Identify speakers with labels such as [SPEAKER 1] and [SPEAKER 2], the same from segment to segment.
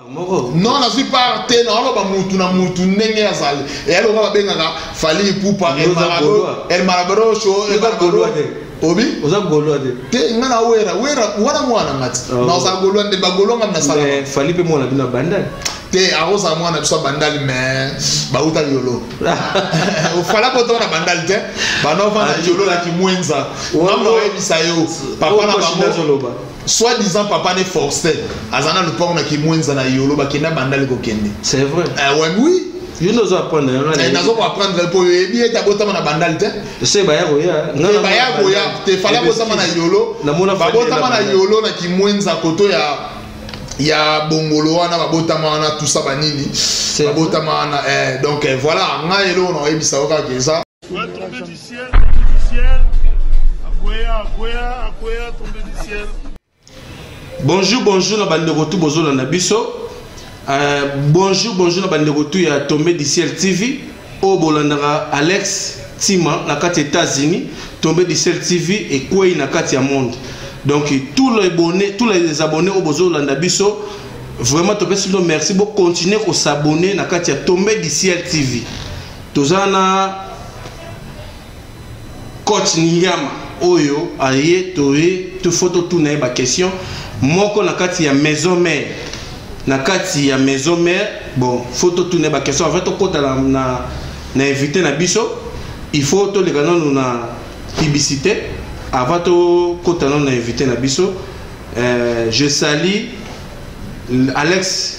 [SPEAKER 1] Moko.
[SPEAKER 2] Non, nazwi part te, naoloba mutu na mutu ndenge azali. Eya lokola babengaka Fally Ipupa
[SPEAKER 1] Yo oza Gaulois.
[SPEAKER 2] El Marabarosho.
[SPEAKER 1] Yo oza Gaulois te.
[SPEAKER 2] Obi
[SPEAKER 1] Oza Gaulois te.
[SPEAKER 2] Te, nga na Wera. Wera wana mwana nga ti.
[SPEAKER 1] Oh.
[SPEAKER 2] Naoza Gaulois nde bagaulois nga nasala.
[SPEAKER 1] Mais Fally mpe mwana bino abandani.
[SPEAKER 2] Te, akozala mwana biso abandali, mais bauta Yolo. Ofala botama na Bandali te, banova na Yolo na Kimwenza. Ngambo oyebisa yo papa na bango
[SPEAKER 1] Azoloba.
[SPEAKER 2] Soit disant papa ne forcé, aza na lupango na Kimwenza na Yolo, bakenda Bandali kokende.
[SPEAKER 1] C'est vrai?
[SPEAKER 2] Ouais, oui.
[SPEAKER 1] Yo nde ozo apprendre yango.
[SPEAKER 2] Nazo koapprendre mpo oyebi ete abotama na Bandali te.
[SPEAKER 1] Se baya koya.
[SPEAKER 2] Te, baya koya te. Fala botama na Yolo.
[SPEAKER 1] Namona Fally
[SPEAKER 2] babotama na
[SPEAKER 1] na
[SPEAKER 2] Yolo na Kimwenza, koto ya Bongolo wana babotama wana, tusa banini babotama wana. Donc voilà, ngai eloko na oyebisa yo kaka eza
[SPEAKER 3] Ouais, tombé du ciel, tombé du ciel. Akwea, akwea, akwea, tombé du ciel.
[SPEAKER 1] Bonjour, bonjour na bandeko tu bozolanda biso. Bonjour, bonjour na bandeko tu ya Tombé du Ciel TV oyo bolandaka Alex Tima na kati ya États-Unis. Tombé du Ciel TV ekwei na kati ya monde. Donc tous les abonnés oyo bozolanda biso, vraiment topesi bino merci. Bocontinue kos'abonner na kati ya Tombé du Ciel TV. Toza na coach Ngiama oyo aye, toye tofo totuna ye baquestion moko na kati ya Maison Mère, na kati ya Maison Mère. Bon, faut totuna ye baquestion avant tokɔta na invité na biso. Il faut toleka nanu na publicité avant tokɔta nanu na invité na biso. Je salue Alex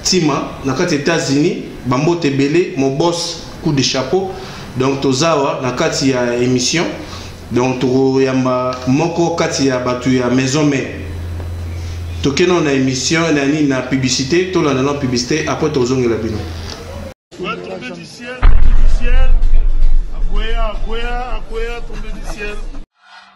[SPEAKER 1] Tima na kati ya États-Unis, bambote ebele, mon boss, coup de chapeau. Donc tozawa na kati ya émission, donc tokoyamba moko kati ya bato ya Maison Mère. Tokende na émission na nini, na publicité. Tolanda na publicité, après tozongela bino.
[SPEAKER 3] Ouais, tombé du ciel, tombé du ciel. Akwea, akwea, akwea, tombé du ciel.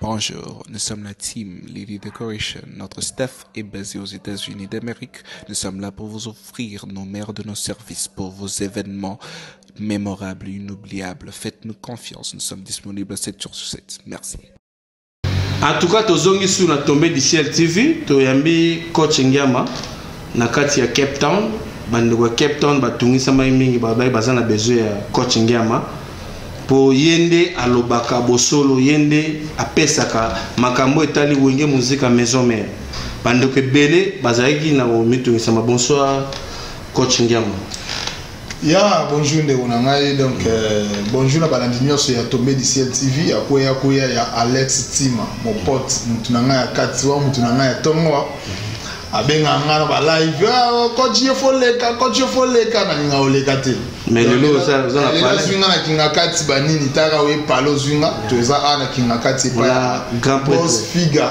[SPEAKER 4] Bonjour, nous sommes la team Lily Decoration. Notre staff est basé aux États-Unis d'Amérique. Nous sommes là pour vous offrir nos meilleurs de nos services pour vos événements mémorables et inoubliables. Faites-nous confiance, nous sommes disponibles 7 jours sur 7. Merci.
[SPEAKER 1] En tout cas, tozongi su na Tombé du Ciel TV. Toyambi coach Ngiama na kati ya Cape Town. Bandeko ya Cape Town batungisamaki mingi, babaki baza na besoin ya coach Ngiama mpo ye nde alobaka bosolo, ye nde apesaka makambo etali Wenge Musica Maison Mère. Bandeko ebele bazalaki na komitungisama. Bonsoir, coach Ngiama.
[SPEAKER 2] Ya bonjour, ndeko na ngai. Donc bonjour na balandi nyonso ya Tombé du Ciel TV. Akweya kweya ya Alex Tima, mon pote, mutu na ngai ya kati wa mutu na ngai ya ntongo, abengaka ngai na balive: "Ah, coach, ye fo leka, coach, ye fo leka." Nalinga oleka te.
[SPEAKER 1] Mais lelo oza na
[SPEAKER 2] Lelo
[SPEAKER 1] palais.
[SPEAKER 2] ozwi nga na Kinga Kati, banini taka oye pale, ozwi nga, toza awa na Kinga Kati epai
[SPEAKER 1] Voilà, grand prêtre.
[SPEAKER 2] Boss Figa.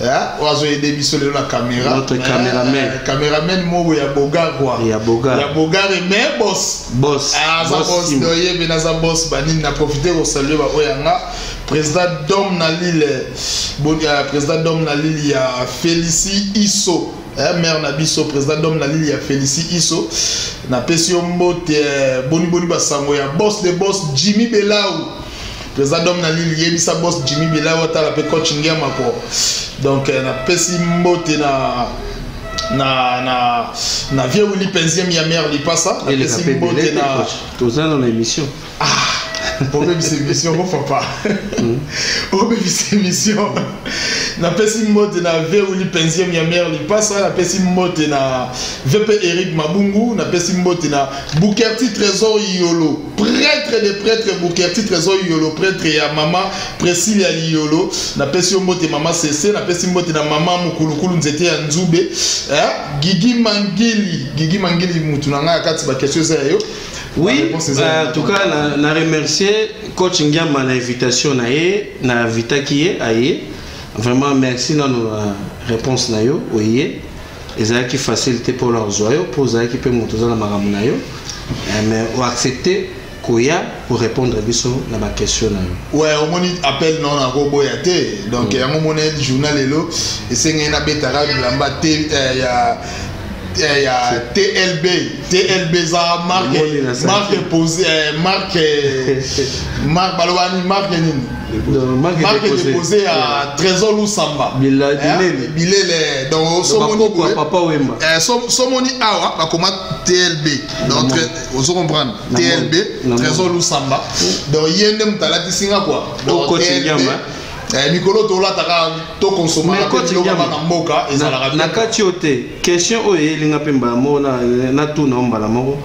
[SPEAKER 2] Eh, oyo azoyede biso lelo na caméra.
[SPEAKER 1] Notre cameraman.
[SPEAKER 2] Eh, cameraman moko ya bogar quoi.
[SPEAKER 1] Ya bogar.
[SPEAKER 2] Ya bogar, mais boss.
[SPEAKER 1] Boss.
[SPEAKER 2] Ah, aza
[SPEAKER 1] Boss
[SPEAKER 2] boss.
[SPEAKER 1] Tima.
[SPEAKER 2] Oyebi naza boss banini. Na profite kosalue baoyo yanga président Dom na Lille. Bon, président Dom na Lille ya Félicie Iso, mare na biso, président Dom na Lille ya Félicie Iso, napesi yo mbote. Boni boni basango ya boss de boss Jimmy Belau, président Dom na Lille? Yebisa boss Jimmy Belau atala mpe coach Ngiama ko. Donc napesi mbote na vieux Willy Penziem ya mare Lipasa.
[SPEAKER 1] Eleka
[SPEAKER 2] Napesi
[SPEAKER 1] mpe
[SPEAKER 2] mbote
[SPEAKER 1] ebele te,
[SPEAKER 2] na
[SPEAKER 1] coach. Toza na émission.
[SPEAKER 2] Obebisa émission ko, papa, obebisa émission. Napesi mbote na v Wili Penzième ya mare Lipasa, napesi mbote na VP Eric Mabungu, napesi mbote na Bukerti Trésor Yolo, prêtre de prêtre, Bukerti Trésor Yolo, prêtre ya mama Priscille ya Liyolo. Napesi yo mbote, mama Cc. Napesi mbote na mama Mokulukulu Nzete ya Nzube, eh? Gigi Mangili, Gigi Mangili, mutu na ngai ya kati. Baquestion eza ya yo.
[SPEAKER 1] Oui,
[SPEAKER 2] Réponse eza ya
[SPEAKER 1] en tout cas, na remercier coach Ngiama na invitation na ye, na invitaki ye aye. Vraiment merci nano na réponse na yo oye. Ezalaki facile te mpona kozwa yo, mpo ozalaki mpe moto oza na makambo na yo. Mais oaccepte koya korépondre biso na baquestion na yo.
[SPEAKER 2] Ouais, omoni appel non, nakoboya te. Donc yango omoni journal lelo esengeli nabetaka bilamba te ya Ya TLB. TLB eza marque,
[SPEAKER 1] Namoni na
[SPEAKER 2] marque posé, marque, marque baloba nini, marque nini?
[SPEAKER 1] Donc, marque
[SPEAKER 2] marque
[SPEAKER 1] déposée.
[SPEAKER 2] Déposée ya Trésor Lusamba.
[SPEAKER 1] Bilele.
[SPEAKER 2] Bilele, donc somoni
[SPEAKER 1] bakoko ya
[SPEAKER 2] boye.
[SPEAKER 1] Papa Wemba.
[SPEAKER 2] Somoni awa bakoma TLB, donc ozo comprendre?
[SPEAKER 1] Namoni.
[SPEAKER 2] TLB.
[SPEAKER 1] Namoni.
[SPEAKER 2] Trésor Lusamba, donc ye nde moto alatisi nga quoi. Donc
[SPEAKER 1] Coach
[SPEAKER 2] TLB,
[SPEAKER 1] Ngiama.
[SPEAKER 2] mikolo tolataka, tokonsomaka
[SPEAKER 1] Mais
[SPEAKER 2] mpe
[SPEAKER 1] coach
[SPEAKER 2] biloko
[SPEAKER 1] Ngiama,
[SPEAKER 2] bana mboka ezalaka
[SPEAKER 1] na
[SPEAKER 2] bien.
[SPEAKER 1] Kati oyo te, question oyo eyelinga mpe mbala moko natuna yo mbala moko: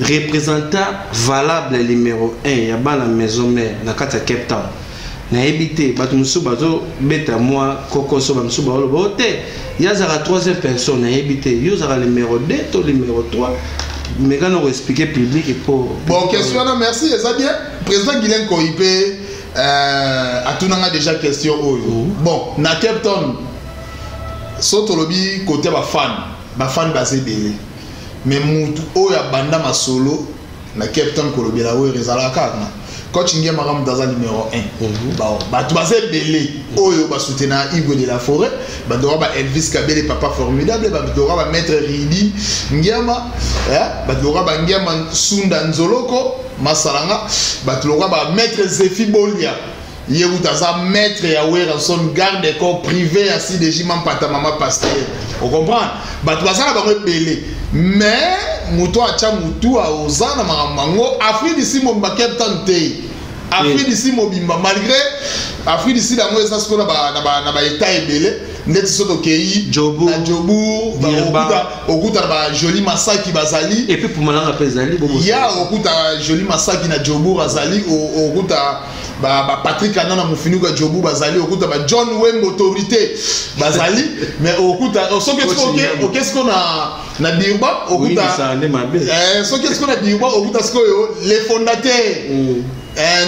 [SPEAKER 1] représentant valable numéro 1 ya bana Maison Mère na kati ya Cape Town, nayebi te, bato mosusu bazobeta mwa kokoso, bamosusu baoloba o te, ye azalaka troisième personne. Nayebi te, yo ozalaka numéro 2 to numéro 3? Mekana koexpliquer public po
[SPEAKER 2] Bon, question wana, merci, eza bien. Président Guilain Koi mpe atunanga déjà question oyo. Bon, na Cape Town, so tolobi côté bafan, bafan baza ebele, mais mutu oyo abanda masolo na Cape Town kolobela oyo ezalaka kaka na coach Ngiama. Moto aza numéro 1. Bon, bato baza ebele oyo basoutenaka Igwe de la Forêt, bato oka ba Elvis Kabele, papa formidable, bato oka ba maître Ridi Ngiama, bato oka ba Ngiama Sunda Nzoloko Masalanga, bato loka ba maître Zefi Bolia, ye kuta aza maître ya Werrason, garde corps privé ya CDJ Mampata, mama pasteur. Ocomprendre? Bato baza na bango ebele, mais moto atya motu aoza na makambo yango, Afrique du Sud mobimba, Cape Town te, Afrique du Sud mobimba. Malgré Afrique du Sud yango eza sikoyo na baétat ebele, ndeti so tokei
[SPEAKER 1] Joburg,
[SPEAKER 2] na Joburg,
[SPEAKER 1] Durban.
[SPEAKER 2] okuta na bajoli Masaki bazali.
[SPEAKER 1] Et puis Mpumalanga mpe ezali bobo.
[SPEAKER 2] Ya, okuta Joli Masaki na Joburg azali, okuta ba Patrick Anana Mofinuka Joburg bazali, okuta ba John Wembo autorité bazali, mais okuta soki
[SPEAKER 1] Coach Ngiama.
[SPEAKER 2] Oke siko na Durban, okuta
[SPEAKER 1] Oyindisaka nde mabe.
[SPEAKER 2] Soki siko na Durban, okuta sikoyo les fondateurs,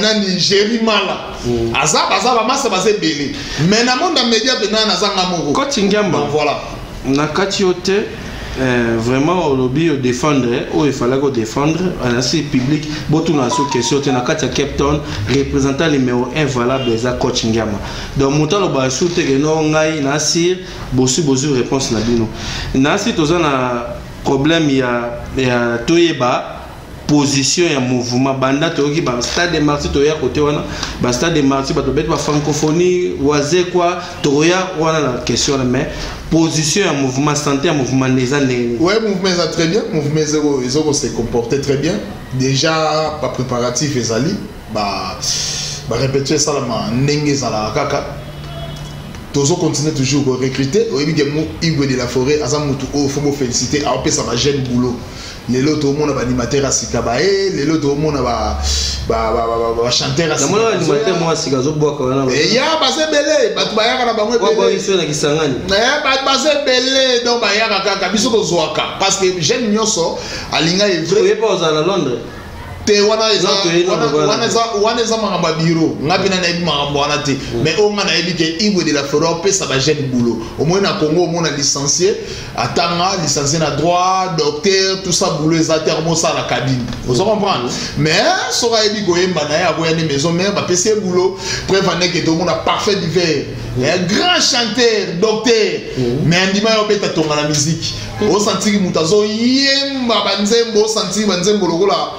[SPEAKER 2] nani, Géri Mala aza, baza bamasa, baza ebele, mais na monde ya média mpena nazanga moko.
[SPEAKER 1] Coach Ngiama,
[SPEAKER 2] Donc voilà.
[SPEAKER 1] Na kati yo te, vraiment olobi odéfendre oyo efalaki odéfendre anasi public. Botuna so question te, na kati ya Cape Town, représentant numéro 1 valable eza coach Ngiama. Donc moto alobaka su te ke no ngai nasir bosi bozwi réponse na bino. Nasi toza na problème ya toyeba position ya mouvement. Banda toyoki bastade de Martyr, toya kote wana bastade de Martyr, bato beti bafrancophonie Wazekwa, tokoya wana na question wana, mais position ya mouvement, santé ya mouvement nde eza ndenge nini?
[SPEAKER 2] Ouais, mouvement eza très bien, mouvement ezoko se comporter très bien. Déjà bapréparatif ezali, barépétition esalama ndenge ezalaka kaka. Tozocontinue toujours korecruter. Oyebi ke mo Igwe de la Forêt aza motu oyo faut bofélicité, aopesa bajeune boulot. Lelo toomona baanimateur ya sika baye, lelo toomona bachanteur ya
[SPEAKER 1] Namona baanimateur moko ya sika azobwaka wana.
[SPEAKER 2] Ya, baza ebele, bato bayaka na bango ebele.
[SPEAKER 1] Wabwaki na Kisangani.
[SPEAKER 2] Bato baza ebele, donc bayaka kaka, biso tozwaka parce que jeune nyonso alinga evre.
[SPEAKER 1] Oyepa ozala na Londres.
[SPEAKER 2] Te, wana eza
[SPEAKER 1] Non, toyebi wana.
[SPEAKER 2] Wana eza makambo ya biro, nga mpena nayebi makambo wana te, mais oyo nga nayebi ke Igwe de la Forêt opesa bajeune boulot. Omoni na Congo, omona licencié, atanga, licencié na droit, docteur, tout ça, boulot eza te, mosala na cabine, ozo comprendre? Mais soki ayebi koyemba na ye, akoya nde Maison Mère, bapesi ye boulot. Preuve andeke tomona Parfait d'Hiver, grand chanteur, docteur, mais andima ye obeta tonga na musique. Osantiki moto azoyemba banzembo, osantiki banzembo lokola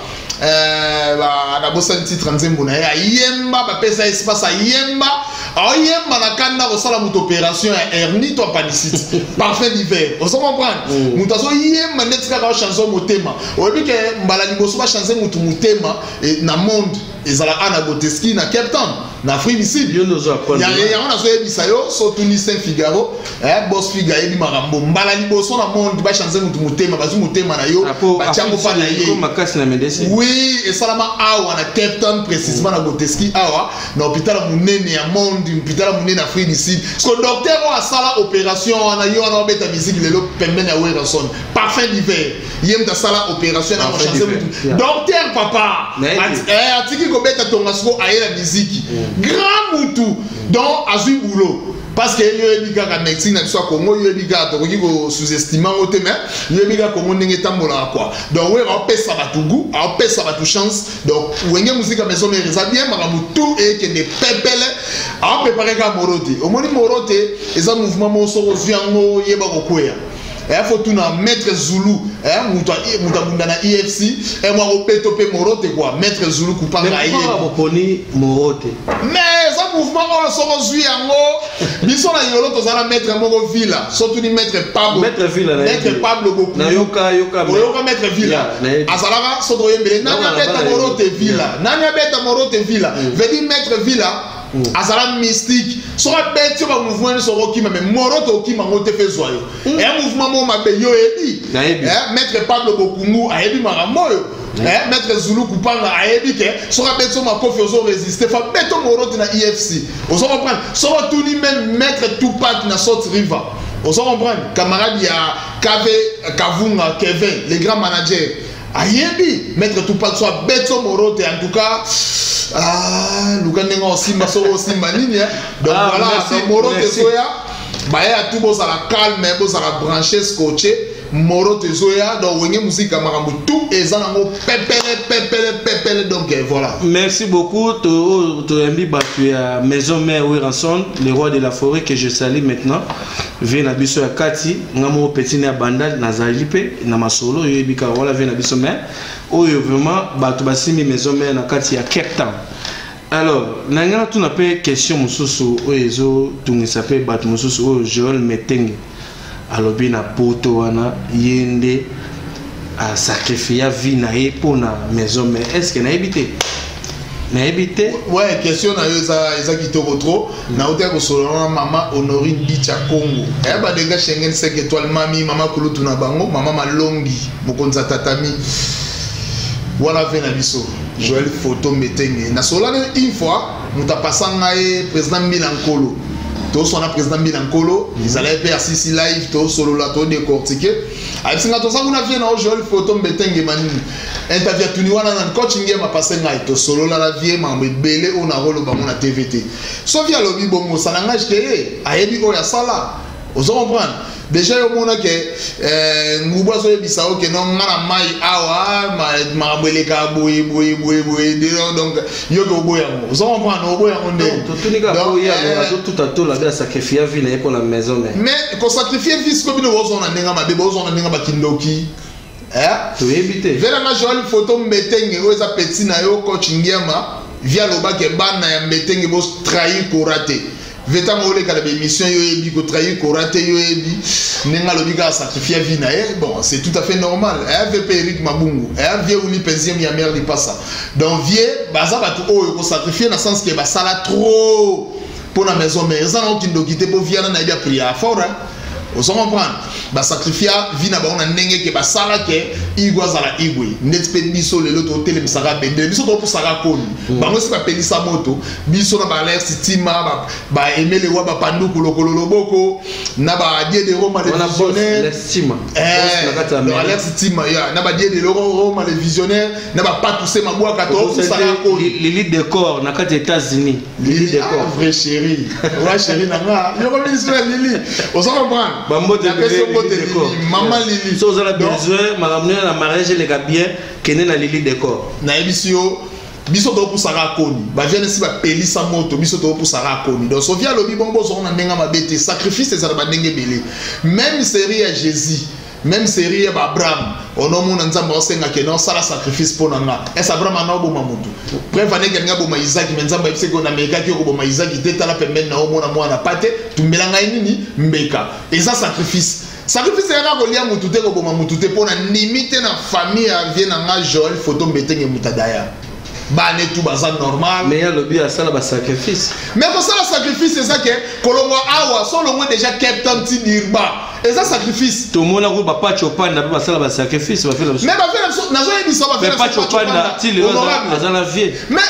[SPEAKER 2] nabosani titre nzembo na ye ayemba, bapesa espace ayemba, aoyemba na kanda kosala moto opération ya hernie to appendicite. Parfait d'Hiver, ozo comprendre? Moto azoyemba ndeti kaka ochange motema. Oyebi ke mbala liboso bachange motu motema na monde ezala a na Goteski na Cape Town, na Afrique du Sud.
[SPEAKER 1] Yo nde ozo apprendre.
[SPEAKER 2] Yango nazoyebisa yo, so tuni Saint Figaro, boss Figa ayebi makambo. Mbala liboso na monde bachange motu motema, bazwi motema na yo, batiango mpa na ye.
[SPEAKER 1] Makasi na médecine.
[SPEAKER 2] Oui, esalama awa na Cape Town, précisément na Goteski awa, na hôpital ya monene ya monde, hôpital ya monene Afrique du Sud. Parce que docteur oyo asala opération wana, ye wana obeta musique lelo pembeni ya Werrason, Parfait d'Hiver, ye moto asala opération na
[SPEAKER 1] Parfait
[SPEAKER 2] kochange
[SPEAKER 1] d'Hiver,
[SPEAKER 2] motu. Docteur papa
[SPEAKER 1] Nayebi.
[SPEAKER 2] Atiki kobeta tonga, siko aye na musique, grand mutu, donc azwi boulot parce que yo yebi kaka médecine na biso ya Congo, yo yebi kaka, tokoki kosous-estime yango te, mais yo yebi kaka Congo ndenge etambolaka quoi. Donc Wera aopesa bato goût, aopesa bato chance. Donc Wenge Musica Maison Mère eza bien, makambo tout ekende pepele. Aoprépare kaka moro te, omoni moro te, eza mouvement moko soki ozwi yango, yeba kokweya. Faut tuna Maître Zulu, moto abunda na EFC, mwa kobeto mpe morote quoi. Maître Zulu Kupanga ayebi.
[SPEAKER 1] Boponi morote.
[SPEAKER 2] Mais eza mouvement oyo soko ozwi yango, biso na yolo toza na maître moko Villa, sotuni Maître Pablo.
[SPEAKER 1] Maître Villa.
[SPEAKER 2] Maître Pablo Boku.
[SPEAKER 1] Nayoka yoka.
[SPEAKER 2] Oyoka Maître Villa azalaka, so toyembele nani abeta morote Villa, nani abeta morote Villa, veut dire Maître Villa azala mystique. Soki abeti yo, bamouvement nyonso okokima, mais morote okima yango te, fe zwa yo eya mouvement moko mabe. Yo oyebi Maître Pablo Bokungu ayebi makambo oyo, Maître Zulu Kupanga ayebi ke soki abeti yo makofi, ozo résister, fa beto morote na EFC. Ozo comprendre? Soki otuni même Maître Tupac na Salt River, ozo comprendre, camarade ya Kave Kavunga Kevin, le grand manager, ayebi Maître Tupac, so abeti yo morote, en tout cas, ah, luka ndenge osimba, soki osimba nini. Donc voilà, morote ezoya, baya tu bozala calme, bozala branché, scotché, morote ezoya. Donc Wenge Musika, makambo tout eza nango pepele pepele pepele. Donc voilà.
[SPEAKER 1] Merci beaucoup. Toyambi bato ya Maison Mère, Werrason, le roi de la forêt, que je salue maintenant, vie na biso ya kati, nga moko petit ya Bandal, nazali mpe na masolo oyo oyebi kaka wana, vie na biso. Mais oyo vraiment bato basimbi Maison Mère na kati ya Cape Town. Alors na ngai natuna mpe question mosusu oyo ezotungisa mpe bato mosusu, oyo Joel Metenge alobi na poto wana, ye nde asacrifia vie na ye mpona Maison. Mais est ce que nayebi te, nayebi te.
[SPEAKER 2] Ouais, question na yo eza kitoko trop. Nauti ya kosolola na mama Honorine Bicha Congo, eya badenga Schengen 5 étoile, mami mama kulutu na bango, mama Malongi, mokonzi ya tatami wana, ve na biso Joel Photo Metenge. Nasololani une fois, moto apasa ngai président Mbila Nkolo, toswana président Mbila Nkolo, ezalaki mpe asisi live, tosolola, todécortique, ayebisi nga toza kuna, vie na o Joel Photo Mbetenge manini interview atuni wana na coach Ngema pase ngai, tosolola na vie makambo ebele oyo nakoloba ngo na TV te. So vie alobi bongo, ça n'engage ke ye ayebi oyo asala. Ozo comprendre déjà? Yo mona ke ngubu azoyebisa yo ke no, nga na mai awa, makambo elekaka boye boye boye boye, donc yo ke oboya yango. Ozo comprendre? Oboya yango nde
[SPEAKER 1] Totuni kaka po ye azotuta tola be asacrifia vie na ye mpo na Maison Mère.
[SPEAKER 2] Mais kosacrifie vie, sikoyo bino bozona ndenge mabe, bozona ndenge bakindoki.
[SPEAKER 1] Toyebi te.
[SPEAKER 2] Velanga Joel Photo Mbetenge, oyo eza petit na yo coach Ngiama, vi alobaki bana ya Mbetenge botrahir kora te. Ve ntango oleka na baémission, yo oyebi kotrahir kora te, yo oyebi ndenge alobi kaka sacrifie vie na ye. Bon, c'est tout à fait normal. Vp Eric Mabungu, vie uli pensième ya mare lipasa. Donc vie baza bato oyo kosacrifie na sens ke basala trop mpo na Maison Mère, eza na okindoki te, mpo vie wana nayebi apria fort. Ozo comprendre? Basacrifia vie na bango na ndenge ke basala ke Igwe azala Igwe. Ndeti mpe biso lelo totelemisaka bendele, biso topusaka koni, bango esi bapelisa moto. Biso na baalex Tima, baemelewa, bapanduku lokolo loboko na badie de Roma le visionnaire, Alex Tima ya na badie de Roma le visionnaire, na bapatuse mabwaka, topusaka koni.
[SPEAKER 1] Lili Décor na kati ya États-Unis.
[SPEAKER 2] Lili Décor, vrai chéri, vrai chéri na nga, yoko ministre ya Lili. Ozo comprendre?
[SPEAKER 1] Bambote.
[SPEAKER 2] Mbote Lili, mama Lili.
[SPEAKER 1] So ozala besoin makambo na mariage eleka bien, kende na Lili Décor.
[SPEAKER 2] Nayebisi yo, biso topusaka koni, baviane esi bapelisa moto, biso topusaka koni. Donc Sofia alobi bongo, bozongo na ndenge mabe te. Sacrifice ezala bandenge ebele, même série ya Jésus, même série ya baAbraham, onomona Nzambe osengaki na osala sacrifice mpo na nga. Ese Abraham ana oboma motu? Preuve, aneki alingi aboma Isaki, me Nzambe ayebisaki oyo namekaki okoboma Isaki te, tala pembeni na omona mwana pa te, tumbela ngai nini mbeka. Eza sacrifice. Sacrifice eyaka kolia mutu te, koboma mutu te, mpo na ndimi te na famille ya vie na nga Joel Photo Mbetenge Mutadaya, bana etu baza normal.
[SPEAKER 1] Mais alobi asala basacrifice.
[SPEAKER 2] Mais kosala sacrifice eza ke kolongwa awa, so olongwe déjà Cape Town ti Durban, eza sacrifice.
[SPEAKER 1] Tomona ko bapaci Opanda mpe basala basacrifice, bafela biso.
[SPEAKER 2] Mais bafela biso, nazoyebisa.
[SPEAKER 1] Bafela Paci Opanda ti lelo aza na vie.
[SPEAKER 2] Mais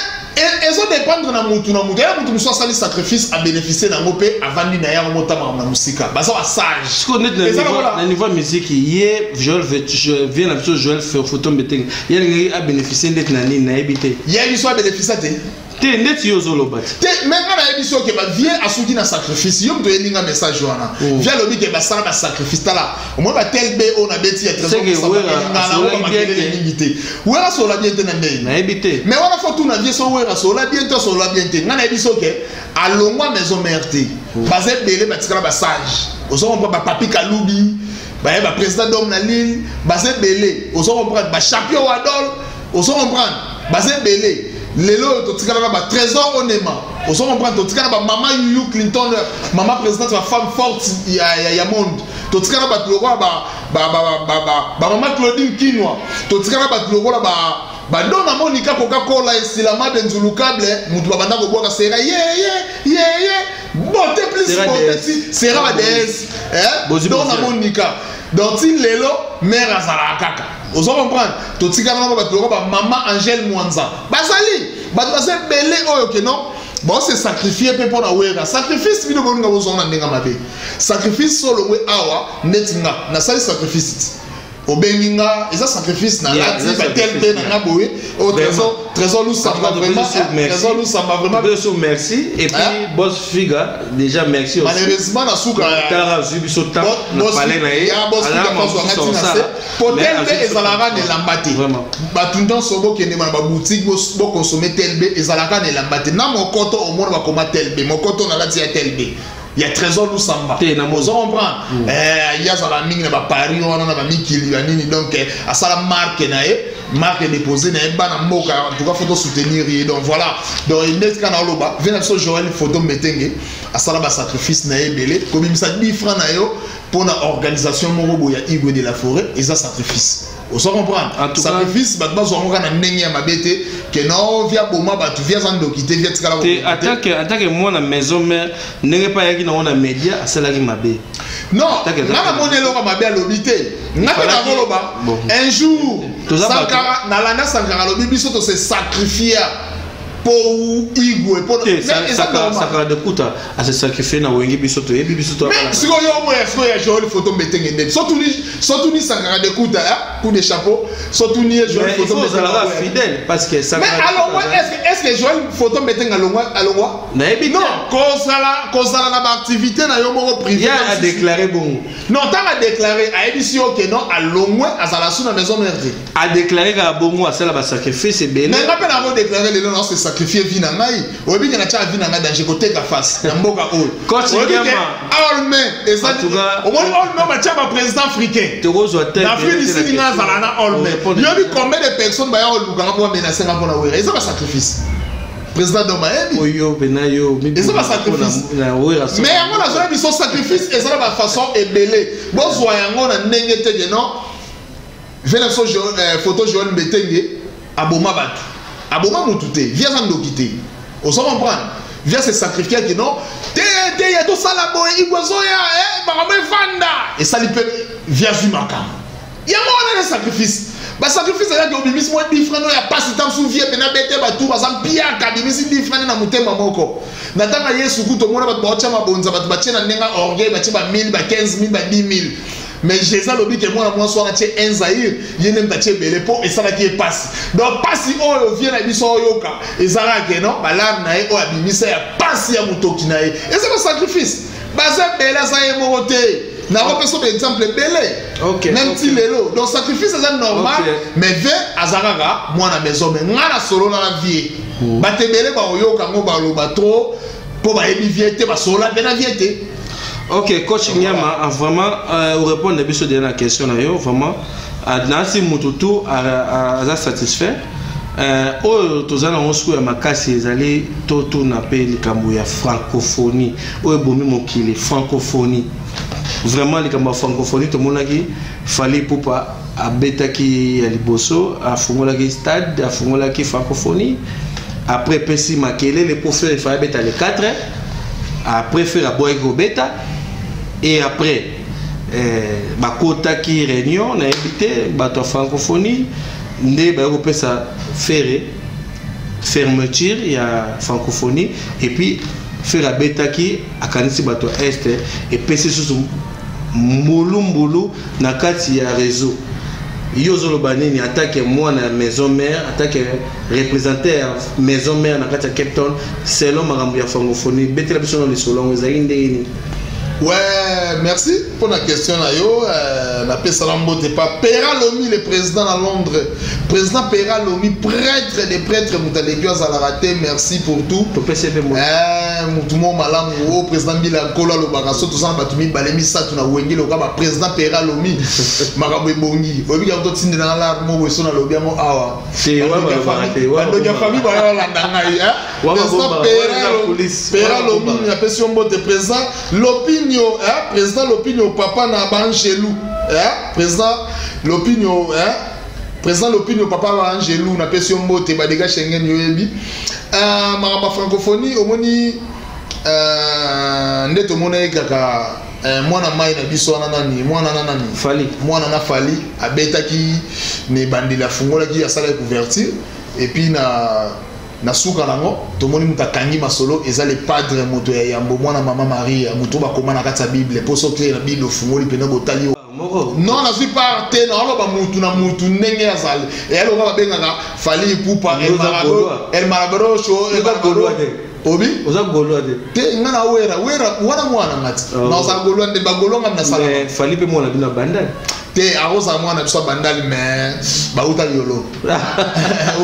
[SPEAKER 2] ezodépendre na mutu na mutu. Eya mutu mosusu asali sacrifice, abénéficie nango mpe avandi na yango, motamaka na mosika, baza basage.
[SPEAKER 1] Sikoyo neti na niveau ya musique, ye Joel vie na biso Joel Photo Mbetenge, ye alingaki abénéficie ndeti na nini? Nayebi te.
[SPEAKER 2] Ye biso abénéficie te.
[SPEAKER 1] Te, ndeti yo ozoloba te.
[SPEAKER 2] Te, me nga nayebi so ke bavie asuki na sacrifice. Yo moto oyelinga message wana, vie alobi ke basala basacrifice. Tala omoi batel be oyo nabeti ya trésor, makelele mingi te. Wera asola bien te na ndenge
[SPEAKER 1] Nayebi te.
[SPEAKER 2] Mais wana fo tuna vie so Wera asola bien te, asola bien te. Nga nayebi so ke alongwa Maison Mère te, baza ebele batikala basage. Ozo comprendre? Bapapi Kalubi. Baye ba président d'homme na Lille, baza ebele. Ozo comprendre, ba champion wadol, ozo comprendre, baza ebele. Lelo oyo totikala na ba Trésor Onema, ozo comprendre, totikala na ba mama Yuyu Clinton, mama présidente ba femme forte ya monde. Totikala bato lokola ba mama Claudine Kinwa, totikala bato lokola ba badona Monika Coca-Cola, esilama de nzulukable, mutu babanda kobwaka sera ye ye ye ye beauté plus
[SPEAKER 1] Sera
[SPEAKER 2] beauté
[SPEAKER 1] DS.
[SPEAKER 2] ti sera ba DS, eh
[SPEAKER 1] Bozi
[SPEAKER 2] dona
[SPEAKER 1] Bozi.
[SPEAKER 2] Monika. Donc ti lelo mère azalaka kaka, ozo comprendre. Totikala na bato lokola ba mama Angèle Mwanza, bazali bato baza ebele oyo ke non bon se sacrifier mpe mpo na Wera. Sacrifice bino bolinga bozonga na ndenge mabe. Sacrifice solongwe awa neti nga nasali sacrifice ti obengi nga, eza sacrifice na
[SPEAKER 1] Yeah,
[SPEAKER 2] lati
[SPEAKER 1] eza
[SPEAKER 2] batel
[SPEAKER 1] sacrifice,
[SPEAKER 2] mpe na nga boye oyo.
[SPEAKER 1] Vraiment.
[SPEAKER 2] Trésor Lusamba, vraiment, eh, Trésor Lusamba, vraiment.
[SPEAKER 1] Biso merci et puis
[SPEAKER 2] Hein?
[SPEAKER 1] Boss Figa déjà, merci aussi.
[SPEAKER 2] Malheureusement na suka
[SPEAKER 1] Tara azwi biso temps na palais na ye.
[SPEAKER 2] Ya Boss
[SPEAKER 1] Aza
[SPEAKER 2] Figa
[SPEAKER 1] mosusu
[SPEAKER 2] azwanga ntina se
[SPEAKER 1] osala.
[SPEAKER 2] po
[SPEAKER 1] Mais
[SPEAKER 2] tel mpe
[SPEAKER 1] azwi biso
[SPEAKER 2] ezalaka na
[SPEAKER 1] temps.
[SPEAKER 2] elamba te.
[SPEAKER 1] Vraiment.
[SPEAKER 2] Bato nyonso bokende na baboutique, bokonsome tel be ezalaka na elamba te. Na mokoto omona bakoma tel be, mokoto nalati ya tel be ya Trésor Lusamba.
[SPEAKER 1] Te, na
[SPEAKER 2] ozo comprendre, ye azala mingi na baparis wana na bamikili banini. Donc asala marque na ye, marque déposé na ye, bana mboka. En tout cas faut soutenir ye. Donc voilà, donc neti kaka na oloba vie na biso Joel Photo Metenge asala basacrifice na ye ebele. Kobimisa 10 francs na yo mpona organisation moko boye ya Igwe de la Forêt eza sacrifice, ozo comprendre.
[SPEAKER 1] En tout cas-
[SPEAKER 2] Sacrifice bato bazwa yango kaka na ndenge ya mabe te, ke no via boma bato, via aza ndoki te, via tikala
[SPEAKER 1] te.
[SPEAKER 2] koboma te.
[SPEAKER 1] Atake mwana maison mère, ndenge mpe ayaki nango na média, asalaki mabe.
[SPEAKER 2] Non,
[SPEAKER 1] Atake
[SPEAKER 2] nga namoni eloko mabe alobi te. Nga mpe
[SPEAKER 1] Falaki-
[SPEAKER 2] nakoloba
[SPEAKER 1] Bon.
[SPEAKER 2] un jour
[SPEAKER 1] Toza bato.
[SPEAKER 2] Sankara, nalanda Sankara alobi biso tose sacrifia mpo Igwe mpo
[SPEAKER 1] te.
[SPEAKER 2] Mais eza normal.
[SPEAKER 1] Sakara de Kuta ase sacrifie na Wenge, biso toyebi, biso to
[SPEAKER 2] Mais sikoyo omoya sikoyo ya Joel Photo Mbetenge ndeni sotuni Sankara de Kuta, hein, coup de chapeau, sotuni ye Joel
[SPEAKER 1] Mais il
[SPEAKER 2] Photo
[SPEAKER 1] faut
[SPEAKER 2] Mbetenge
[SPEAKER 1] ozalaka
[SPEAKER 2] aboya.
[SPEAKER 1] fidèle parce que
[SPEAKER 2] Mais
[SPEAKER 1] Sankara
[SPEAKER 2] alongwa, est-ce que Joel Photo Mbetenge alongwa?
[SPEAKER 1] Nayebi te.
[SPEAKER 2] Non, kozala na baactivité na yo moko privé.
[SPEAKER 1] Ye adéclaré bongo.
[SPEAKER 2] Non, ntango adéclaré, ayebisi yo ke non, alongwe, azala su na maison mère te.
[SPEAKER 1] Adéclaré kaka bongo, asala basacrifice ebele.
[SPEAKER 2] Mais nga mpe nango déclaré lelo na se sacrifie vie na ngai. Oyebi ke natya vie na ngai danger koteka face na mboka oyo.
[SPEAKER 1] Coach
[SPEAKER 2] Oyebi ke
[SPEAKER 1] Ngema.
[SPEAKER 2] Olme eza
[SPEAKER 1] En tout cas-
[SPEAKER 2] omoni Olme batya baprésident africain
[SPEAKER 1] Tokozwa te.
[SPEAKER 2] na Afrique du Sud. Nga azala na Olme, yoyebi combien de personnes baya kolukanga mpo bamenace nga mpona Wera? Eza basacrifice, président doma ayebi.
[SPEAKER 1] Oyo mpena yo.
[SPEAKER 2] Eza basacrifice.
[SPEAKER 1] Na Wera.
[SPEAKER 2] Mais yango nazoya biso, sacrifice eza na bafaçon ebele. Bozwa yango na ndenge te ke non, vie na biso Photo Joel Mbetenge aboma bato, aboma motu te, vie aza ndoki te, ozo comprendre. Vie se sacrifie ke non te te, ya tosala boye, Igwe ezoya, makambo evanda esali mpe vie azwi makambo yango wana nde sacrifice. Basacrifice ezaki obimisi mwa 10 francs oyo ya pasi ta mosusu, vie mpena bete bato baza mpiaka, abimisi 10 francs nde na motema moko. Na ntango ya Yesu kutu omona bato baotya mabonza, bato batie na ndenge orgueil, batie ba 1000, ba 15 000, ba 10 000. Mais Jésus alobi ke mwana mwasi wana tie un zaïre, ye nde moto atie ebele mpo esalaki ye pasi. Donc pasi oyo vie na biso oyoka ezalaka ke non, balarme na ye oyo abimisa ya pasi ya motoki na ye eza basacrifice. Baza ebele, aza ye moko te. Nakopesa ba exemple ebele. Même ti lelo, donc sacrifice eza normal. Mais ve aza kaka mwana maison, mais nga na solo na vie, bato ebele bakoyoka yango, baloba trop mpo bayebi vie te, basolola mpe na vie te.
[SPEAKER 1] Ok, coach Nyama, ah, vraiment orépondre biso déjà na question na yo. Vraiment, ah, nasi mutu tu aza satisfait. Oyo toza nango sikoyo ya makasi ezali totuna mpe likambo ya francophonie oyo ebomi mokili. Francophonie, vraiment, likambo ya francophonie, tomonaki Fally Ipupa abetaki ya liboso, afungolaki stade, afungolaki francophonie. Après epesi makelele mpo Ferre Fally abeta le 4. Après Ferre aboyaki kobeta et après bakotaki réunion, nayebi te, bato ya francophonie nde baye kopesa Ferre fermeture ya francophonie. Et puis Ferre abetaki, akanisi bato ya Est, epesi susu mbulumbulu na kati ya réseau. Yo ozoloba nini atake mwana ya maison mère, atake représentant ya maison mère na kati ya Cape Town, selon makambo ya francophonie? Betela biso na lisolo yango, ezalaki ndenge nini?
[SPEAKER 2] Ouais, merci pour la question na yo. Napesa na mbote pa Pera Lomi, le président à Londres. Président Pera Lomi, prêtre des prêtres, moto aleki azalaka te. Merci pour tout.
[SPEAKER 1] Topesi mpe mo.
[SPEAKER 2] Motu mo malamu o président Mbila Nkolo alobaka so toza na bato mibale misato na Wenge loka ba président Pera Lomi, makambo ebongi. Oyebi kaka totindelanga lar moko eso nalobi yango awa.
[SPEAKER 1] Te, wana balobaka te, wana
[SPEAKER 2] Bandoki ya
[SPEAKER 1] balobaka.
[SPEAKER 2] famille bayolanda ngai, hein?
[SPEAKER 1] Wana
[SPEAKER 2] Président
[SPEAKER 1] bombaka,
[SPEAKER 2] Pera
[SPEAKER 1] wana eza police,
[SPEAKER 2] Pera
[SPEAKER 1] wana
[SPEAKER 2] Lomi,
[SPEAKER 1] bombaka.
[SPEAKER 2] napesi yo mbote. Président Lopinio, hein? Président Lopinio, papa na baangelu, hein? Président Lopinio, hein? Président Lopinio, papa ba Angelu, napesi yo mbote. Badega Schengen yoyebi. Makambo ya francophonie, omoni nde tomona ye kaka mwana mai na biso wana, nani, mwana na nani?
[SPEAKER 1] Fali.
[SPEAKER 2] Mwana na Fali abetaki na ebandeli, afungolaki, asalaki couverture et puis na suka nango tomoni moto akangi masolo eza le padre, moto ya yambo, mwana mama Maria, moto oyo bakoma na kati ya Bible. Mpo soki na Bible ofungoli mpena botali
[SPEAKER 1] moko.
[SPEAKER 2] Non, nazwi part te. Naoloba mutu na mutu ndenge azali. Eyaloka babengaka Fali Ipupa.
[SPEAKER 1] Yo oza Gaulois.
[SPEAKER 2] El Marabarosho.
[SPEAKER 1] Oza Gaulois te.
[SPEAKER 2] Obi.
[SPEAKER 1] Oza Gaulois te.
[SPEAKER 2] Te, nga na Wera. Wera wana mwana nga ti.
[SPEAKER 1] Oh.
[SPEAKER 2] Nazala Gaulois nde bagaulois nga nasala.
[SPEAKER 1] Mais Fali mpe mwana bino abandani.
[SPEAKER 2] Te, akozala mwana biso ya Bandali, mais bauta Yolo.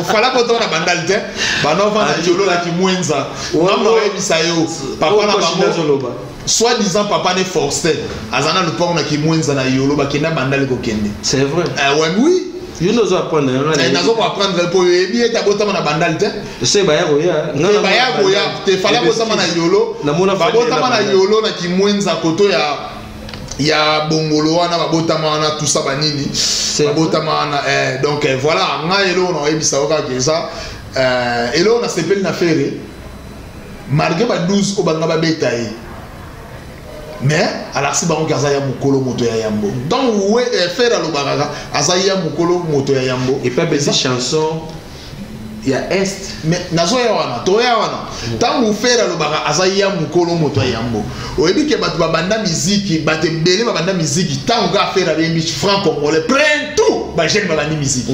[SPEAKER 2] Ofala kota na Bandali te, banova na Yolo na Kimwenza. Ngambo oyebisa yo papa na bango
[SPEAKER 1] Nazoloba.
[SPEAKER 2] Soit disant papa ne Forster aza na lupango na Kimwenza na Yolo, bakenda Bandali kokende.
[SPEAKER 1] C'est vrai?
[SPEAKER 2] Ouais, oui.
[SPEAKER 1] Yo nde ozo apprendre.
[SPEAKER 2] Nazo koapprendre mpo oyebi ete abotama na Bandali te.
[SPEAKER 1] Se baya koya.
[SPEAKER 2] Te, baya koya te. Fali abotama na Yolo.
[SPEAKER 1] Namona Fally
[SPEAKER 2] Babotama
[SPEAKER 1] na
[SPEAKER 2] na Yolo na Kimwenza, koto ya Bongolo wana babotama wana, tusa banini babotama wana. Donc voilà, ngai eloko na oyebisa yo kaka eza eloko nasepeli na Ferre, malgré ba 12 oyo banga babeta ye, mais alakisi bango ke aza ya mokolo, moto ya yambo. Donc we Ferre alobaka kaka aza ya mokolo, moto ya yambo.
[SPEAKER 1] Et puis abeti chanson ya Est.
[SPEAKER 2] Mais nazoya wana, toya wana. Ntango Ferre alobaka aza ya mokolo, moto ya yambo, oyebi ke bato babanda miziki, bato ebele babanda miziki ntango kaka Ferre abembi franc congolais, plein tout bajeune babandi miziki.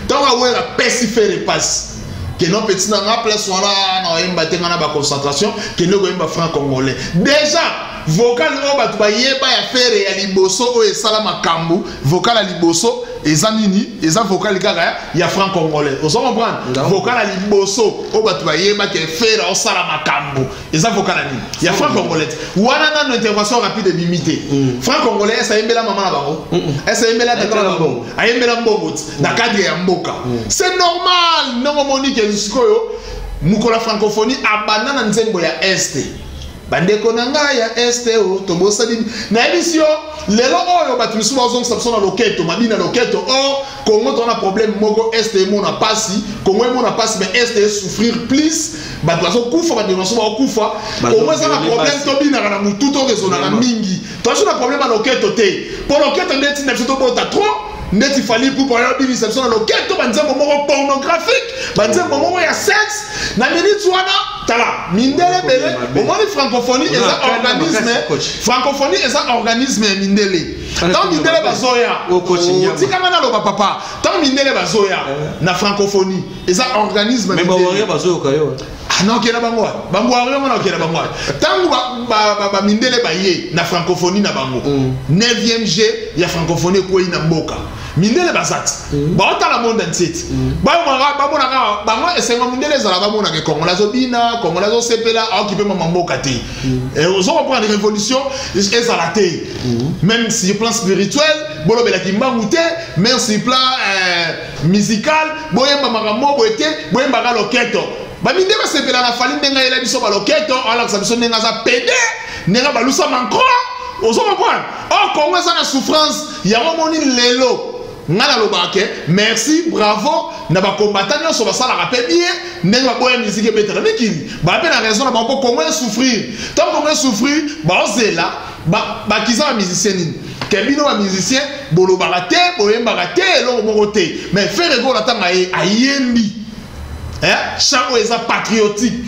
[SPEAKER 2] Ntango awera pesi Ferre pasi keno petit na nga, place wana na oyemba te, nga na baconcentration, kende koyemba franc congolais. Déjà vocal oyo bato bayeba ya Ferre ya liboso oyo esala makambo, vocal ya liboso eza nini? Eza vocal kaka ya franc congolais. Ozo comprendre?
[SPEAKER 1] Ndambo.
[SPEAKER 2] Vocal ya liboso oyo bato bayeba ke Ferre osala makambo eza vocal ya nini? Ya franc congolais te. Wana nano intervention rapide ebimi te. Franc congolais ese ayembela mama na bango, ese ayembela tata na
[SPEAKER 1] Ayembela
[SPEAKER 2] bango,
[SPEAKER 1] mbongo.
[SPEAKER 2] Ayembela mbongo ti na cadre ya mboka. C'est normal ndenge omoni ke sikoyo mokolo ya francophonie abanda na nzembo ya Est. Bandeko na ngai ya Est o tobosani, nayebisi yo lelo oyo bato misusu bazongisa biso na loketo mabi na loketo. Or Congo toza na problème moko: Est emona pasi, Congo emona pasi, mais Est esouffrir plus. Bato bazokufa, bandeko mosusu bazokufa. Congo eza na problème. Tobinaka na motu, toraisonnaka mingi. Toza na problème ya loketo te, mpo loketo nde etinda biso tobota trop. Ndeti Fali Pupa oyobimisa biso na loketo banzembo moko pornographique, banzembo moko ya sexe na minute wana. Tala mindele ebele, omoni francophonie eza organisme, francophonie eza organisme ya mindele. Ntango mindele bazoya, tikanga naloba papa, ntango mindele bazoya na francophonie, eza organisme. Naokenda bango wana, bangwari yango naokenda bango wana. Ntango bamindele baye na francophonie na bango, 9e G ya francophonie ekwei na mboka, mindele baza ti baotala monde entier ti bamonaka bango esengo. Mindele ezala bamonaka Kongola azobina, Kongola azosepela, aokipe mama mboka te. Ozo comprendre? Révolution ezala te, même sur plan spirituel bolobelaki mbangu te, même sur plan musical boyemba makambo boye te, boyembaka loketo. Baminde basepela na Fali ndenge ayela biso baloketo, alakisa biso ndenge aza pédé, ndenge balusa mankro. Ozo comprendre? Or Congo eza na souffrance. Yango moni lelo ngai nalobaka ke merci, bravo na bakombata nyonso basalaka mpe bien ndenge baboya miziki ebetaka mikili. Baa mpe na raison na bango, mpo Congo esouffrir. Ntango Congo esouffrir, baozela bakiza bamusicien nini ke bino bamusicien bolobaka te, boyembaka te, eloko moko te. Mais Ferre Gola, ntango aye ayembi chant oyo eza patriotique,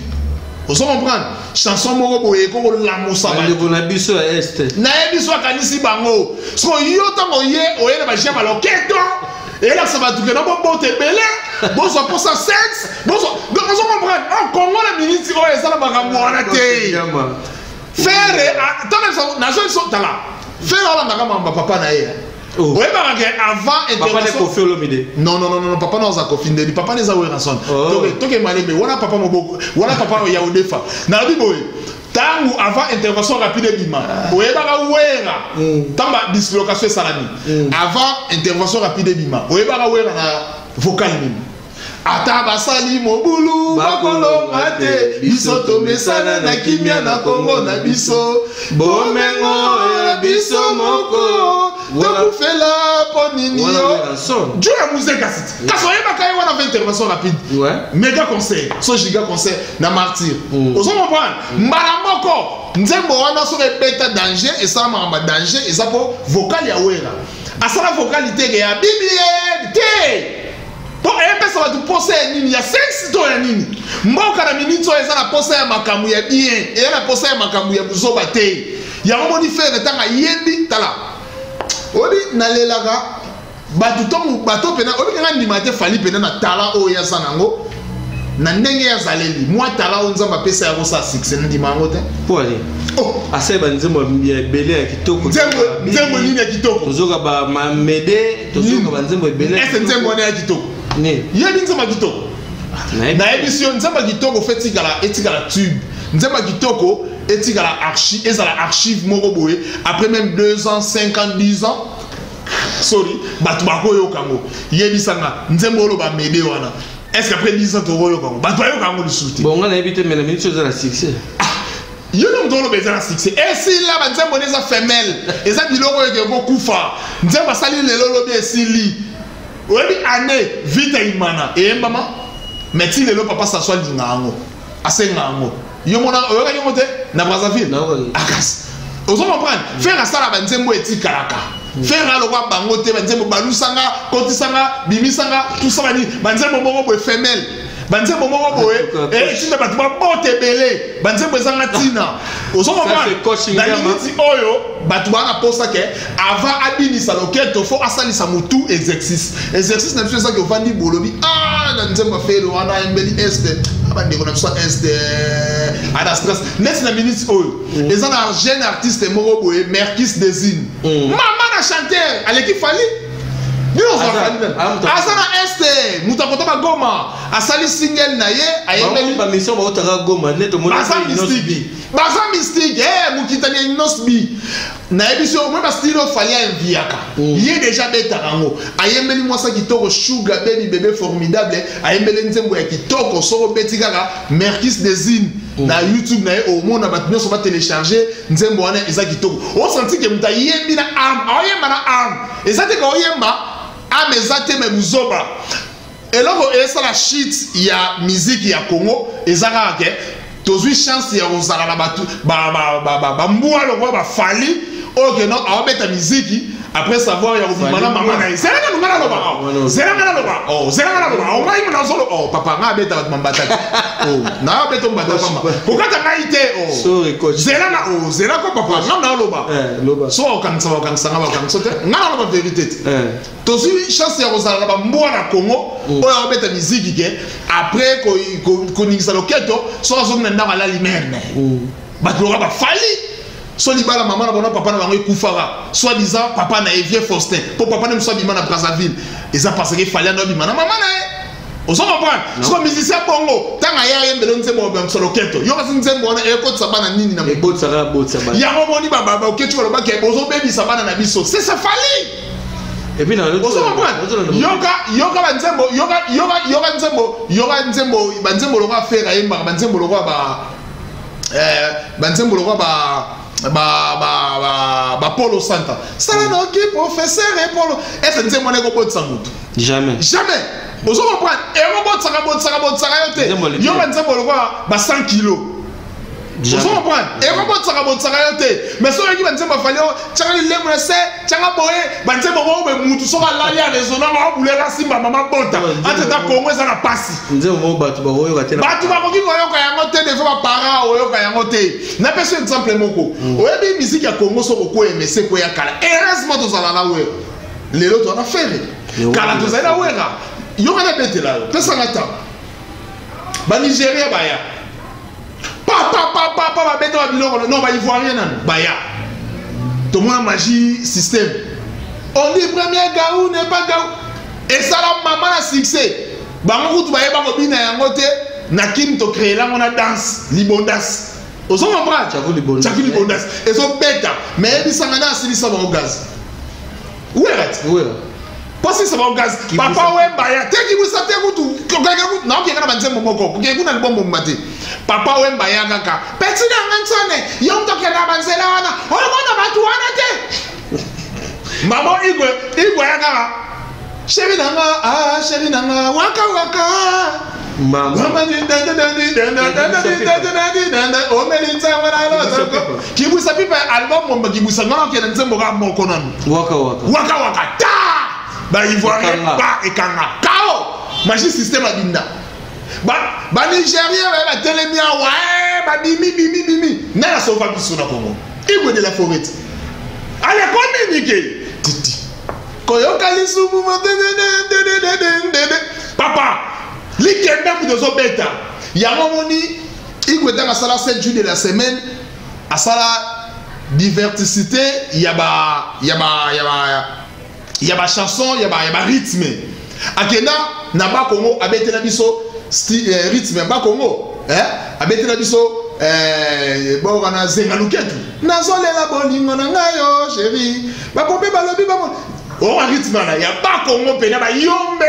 [SPEAKER 2] ozo comprendre? Chanson moko boye ekokolamusa
[SPEAKER 1] bandeko na biso ya Est.
[SPEAKER 2] Nayebi so akanisi bango. Siko yo ntango ye oye na bajia baloketo, eyelakisa bato ke na bobota ebele, bozwa mposa sexe, bozwa. Donc ozo comprendre? En Congo na miniti oyo eza na makambo wana te. Ferre tala nazo biso tala Ferre alandaka mamba papa na ye.
[SPEAKER 1] Oh.
[SPEAKER 2] Oyebaka ke avant
[SPEAKER 1] Papa ne Koffi Olomide.
[SPEAKER 2] Non non non non, papa na oza Koffi ndeni, papa neza Werrason.
[SPEAKER 1] Oh.
[SPEAKER 2] Toke toke malembe wana papa moboko, wana papa ya odefa. Nalobi boye. Tangu avant intervention rapide ebima, oyebaka Werra. Tango ba dislocation esalami. Avant intervention rapide ebima, oyebaka Werra na vocal nini? Ata basali mobulu bakolonga te, biso tomesana na kimia na Kongo na biso, bomengo ya biso moko tokufela mpo nini yo jo ya musée kasi ti kasi oyebaka ye wana va intervention rapide méga concert so giga concert na martyr. Ozo comprendre mbala moko nzembo wana soki ebeta danger esalamaka ba danger eza mpo vocal ya Wera asala vocal te ke ya biblie te mpo eyepesa bato posa ya nini ya sexe to ya nini. Mboka na miniti oyo eza na posa ya makambo ya bien, eya na posa ya makambo ya buzoba te. Yango moni Ferre ntango ayembi tala oyebi nalelaka bato to bato mpena oyebi kanga ndima te Fally mpena na tala oyo aza nango na ndenge azaleli mwa tala oyo Nzambe apesa ya kosala succès, ndima yango te.
[SPEAKER 1] Mpo ani asali banzembo ya ebele ya kitoko.
[SPEAKER 2] Nzembo nini ya kitoko?
[SPEAKER 1] Tozoka bamamede, tozoka banzembo ebele.
[SPEAKER 2] Ese nzembo wana ya kitoko?
[SPEAKER 1] Nini?
[SPEAKER 2] Yebi nzembo ya kitoko? Nayebisi yo, nzembo ya kitoko fe etikala, etikala tube. Nzembo ya kitoko etikala archi, ezala archive moko boye après même 2 ans, 5 ans, 10 ans, sorry, bato bakoyoka yango. Yebisanga nzembo oyo bamede wana, est ce que après 10 ans tokoyoka yango? Bato bayoka yango lisusu te.
[SPEAKER 1] Bon, nga nayebi te, mais na miniti oyo eza na succès.
[SPEAKER 2] Yo nde moto oloba eza na succès, esila. Banzembo nde eza femelle, eza biloko oyo eke kokufa. Nzembo asali lelo, lobi esili. Oyebi année Vita Imana eyembama, mais ti lelo papa Saso alinga yango, asenga yango. Yo mona oyokaki yango te na Brazzaville? Akasi ozo comprendre, Ferre asala banzembo etikalaka. Ferre alokwa bango te, banzembo balusanga, kotisanga, bimisanga, tusa bani, banzembo moko boye femelle, banzembo moko boye etinda bato babota ebele, banzembo ezanga ntina. Ozo comprendre, na miniti oyo bato baa na posa ke avant abinisa loketo, fo asalisa motu exercice. Exercice na biso ezaki ovandi bolobi a na nzembo afele wana ayembeli este bandeko na biso este ana stress neti na miniti oyo eza na jeune artiste moko boye, Merkis Desine, mama na chanteur aleki Fally. Bino aza na este, moto akota bagoma, asali single na ye, ayembeli.
[SPEAKER 1] Bamission bautaka Goma nde tomoni.
[SPEAKER 2] Baza mystique, baza mystique. Mokitani ya Innoss'B, nayebi so moi bastyle oyo Fally aenviaka ye déjà abetaka yango. Ayembeli mwasa kitoko, Sugar Baby, bébé formidable, ayembeli nzembo ya kitoko. Soko obeti kaka Merkis Desine na YouTube na ye, omona bato nyonso batélécharge nzembo wana, eza kitoko. Osanti ke moto ayembi na âme, aoyemba na âme, eza te ka oyemba âme eza te. Me buzoba, eloko esala shit ya miziki ya Congo eza kaka ke tozwi chance ya kozala na bato bambwa lokola baFally oyo ke no aobeta miziki après savoir ya kobima na mama na ye. Zela nanu, nga naloba, zela nga naloba, zela nga naloba. Ngai mo nazolo papa nga abeta bato mambata te, na abeta mbata pamba, kokata ngai te. Zela nga, zela ko papa, nga naloba. So okangisa, bakangisa nga, bakangisa te, nga naloba vérité te. Tozwi chance ya kozala na bambwa na Congo oyo aobeta miziki ke après koningisa loketo, soki azongi na ndako alali merne. Bato loka baFally, so libala mama na bango, papa na bango ekufaka, soit disant papa na ye vieux Faustin, mpo papa na mosu abima na Brazzaville, eza parce que Fally ando abima na mama na ye. Ozo comprendre, siko musicien bongo ntango aye ayembela nzembo babimisa loketo, yo kasi nzembo wana ekotisa bana nini na
[SPEAKER 1] Ebotisaka, botisa bana.
[SPEAKER 2] Yango moni baoketi balobaki bozobebisa bana na biso, c'est ça Fally.
[SPEAKER 1] Et puis na
[SPEAKER 2] Ozo comprendre, yoka, yoka banzembo, yoka, yoka, yoka nzembo, yoka nzembo, banzembo lokola Ferre ayembaka, banzembo lokola ba banzembo lokola ba Polo Santa, sala noki professeur e Polo ese nzembo wana ekobotisa motu?
[SPEAKER 1] Jamais.
[SPEAKER 2] Jamais. Ozo comprendre, ekobotisaka, botisaka, botisaka yo te. Yoka nzembo lokola ba 100 kilo. Ozo comprendre, ekobotisaka, botisaka yo te. Mais soki oyoki banzembo aFally o tianga lilemo na se, tianga boye, banzembo moko boye, mutu soki alali araisonnant, aobuleka simba mama bota entre ta Kongo eza na pasi.
[SPEAKER 1] Nzembo moko bato bakoyoka te.
[SPEAKER 2] Bato bakoki koyoka yango te, devant baparent oyoka yango te. Napesi exemple moko. Oyebi musique ya Congo soki okoyemese koya kala, heureusement tozala na Wera lelo, toza na Ferre. Kala tozali na Wera. Yoka, nabetela yo, pesanga ntango. Banigéria baya pa Pa pa pa pa pa, babeta ba biloko. Non, ba Ivoirien nanu baya, tomona Magie Système. On dit premier gaou n'est pas gaou. Esala mama na succès. Bango kutu bayeba kobina yango te. Na Kini tocréela yango na danse libondas. Ozo comprendre?
[SPEAKER 1] Tchaku Libondas.
[SPEAKER 2] Tchaku Libondas ezobeta. Mais yebisanga na asilisa bango gaz. Wera.
[SPEAKER 1] Wera.
[SPEAKER 2] Mpo asilisa bango gaz.
[SPEAKER 1] Kibusa.
[SPEAKER 2] Papa Wemba ya te, kibusa te kutu kokeke kutu naokeka na banzembo moko kokeke kuna libombo mbuma te. Papa Wemba ya kaka peti na nga ntsone yo moto okende na banzela wana, omona bato wana te. Mama Igwe, Igwe ya kaka chéri na nga, ah chéri na nga, waka waka.
[SPEAKER 1] Mama.
[SPEAKER 2] Omeli ntango na loto Kibusa Pipa, album momba Kibusa nga nakende nzembo kaka moko nanu.
[SPEAKER 1] Waka Waka.
[SPEAKER 2] Waka Waka ta Baivoirien.
[SPEAKER 1] Ekanga.
[SPEAKER 2] Ba ekanga kao Magie Système abinda. Banigérien baye batelemi awa, babimi bimi bimi. Nani asauva biso na Congo? Igwe de la Forêt. Ale komi titi koyoka lisumu. Papa likembe moto ozobeta yango. Omoni Igwe, ntango asala 7 jours de la semaine, asala diversité ya bachanson, ya ba rythme. Akenda na Bakongo, abetela biso rythme ya Bakongo, eh? Abetela biso boyoka na Zenga Luketu, nazolela bolingo na ngai yo chéri, bapompe balobi bamo oyo rythme wana ya Bakongo mpena bayombe,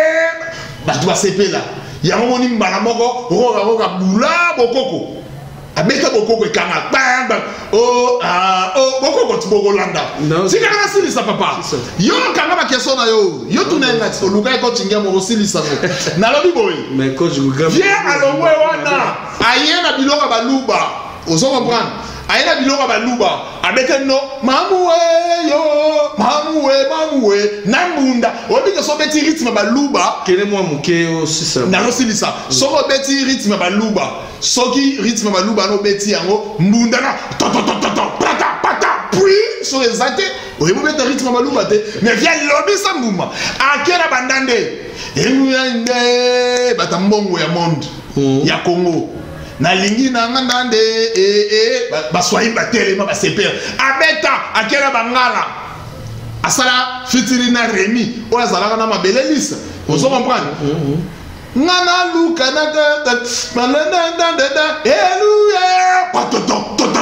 [SPEAKER 2] bato basepela yango. Moni mbala moko rokaroka bula bokoko, abeta bokoko ekanga gbangba o ah, o bokoko ti bokolanda.
[SPEAKER 1] Non.
[SPEAKER 2] Tikaka nasilisa, papa.
[SPEAKER 1] Silisa.
[SPEAKER 2] Yo kanga baquestion na yo, yo tuna ye ngati oluka ye coach Ngiama okosilisa ngo. Nalobi boye.
[SPEAKER 1] Mais coach Gugam.
[SPEAKER 2] Vie alongwe wana, aye na biloko ya Baluba. Ozo comprendre? Aye na biloko ya Baluba, abete no mamuwe yo mamuwe mamuwe na mbunda. Oyebi ke so obeti rythme Baluba.
[SPEAKER 1] Kele mwa moke osisa.
[SPEAKER 2] Nazosilisa. Soki obeti rythme Baluba, soki rythme Baluba na obeti yango, mbunda na tototototo pata pata. Puis soki eza te, oyebi obeta rythme Baluba te. Mais via lobisa mbuma, ake na banda nde nde bata mbongo ya monde ya Congo. Nalingi na nga ndande Baswahili batelema, basepela. Abeta, ake na Bangala, asala featuring na Remi oyo azalaka na mabele lisa. Ozo comprendre? Nga naluka na eluye patotototo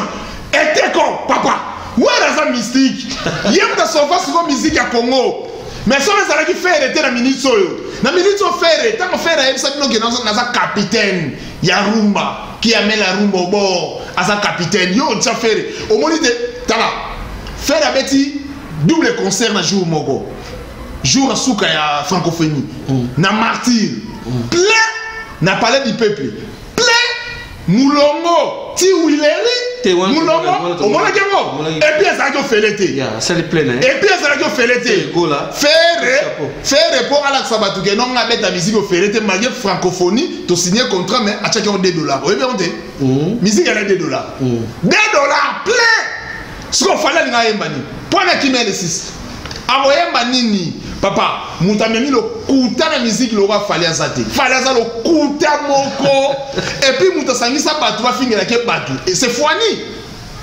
[SPEAKER 2] eteko. Papa Wera aza mystique, ye moto asauva siko musique ya Congo. Mais soki ezalaki Ferre te na minute oyo, na minute oyo Ferre, ntango Ferre ayebisa bino ke naza capitaine ya rumba, qui amène la rumba au bord, aza capitaine. Yo otia Ferre, omoni te? Tala, Ferre abeti double concert na jour moko, jour asuka ya Francophonie na Martyr, plein na Palais du Peuple, plein mulongo ti Wileri.
[SPEAKER 1] Te, wana
[SPEAKER 2] mulongo.
[SPEAKER 1] wana
[SPEAKER 2] Omonaki yango?
[SPEAKER 1] Omonaki.
[SPEAKER 2] Et puis ezalaki ofele te.
[SPEAKER 1] Ya, asali plein na ye.
[SPEAKER 2] Et puis ezalaki ofele te.
[SPEAKER 1] Te, Gola.
[SPEAKER 2] Ferre.
[SPEAKER 1] Chapeau.
[SPEAKER 2] Ferre, mpo alakisa bato ke nonga abeta musique ofele te malgré Francophonie, tosigne contrat, mais atiaki yango 2 dollars. Oyebi yango te? Musique yana 2 dollars, 2 dollars plein. Soki ofali alinga ayemba nini mpo ana kimia le 6, akoyemba nini? Papa, moto amemi lokuta na musique loko Fally aza te. Fally aza lokuta moko. Et puis moto asangisa bato bafingelaki bato, et c'est fwani.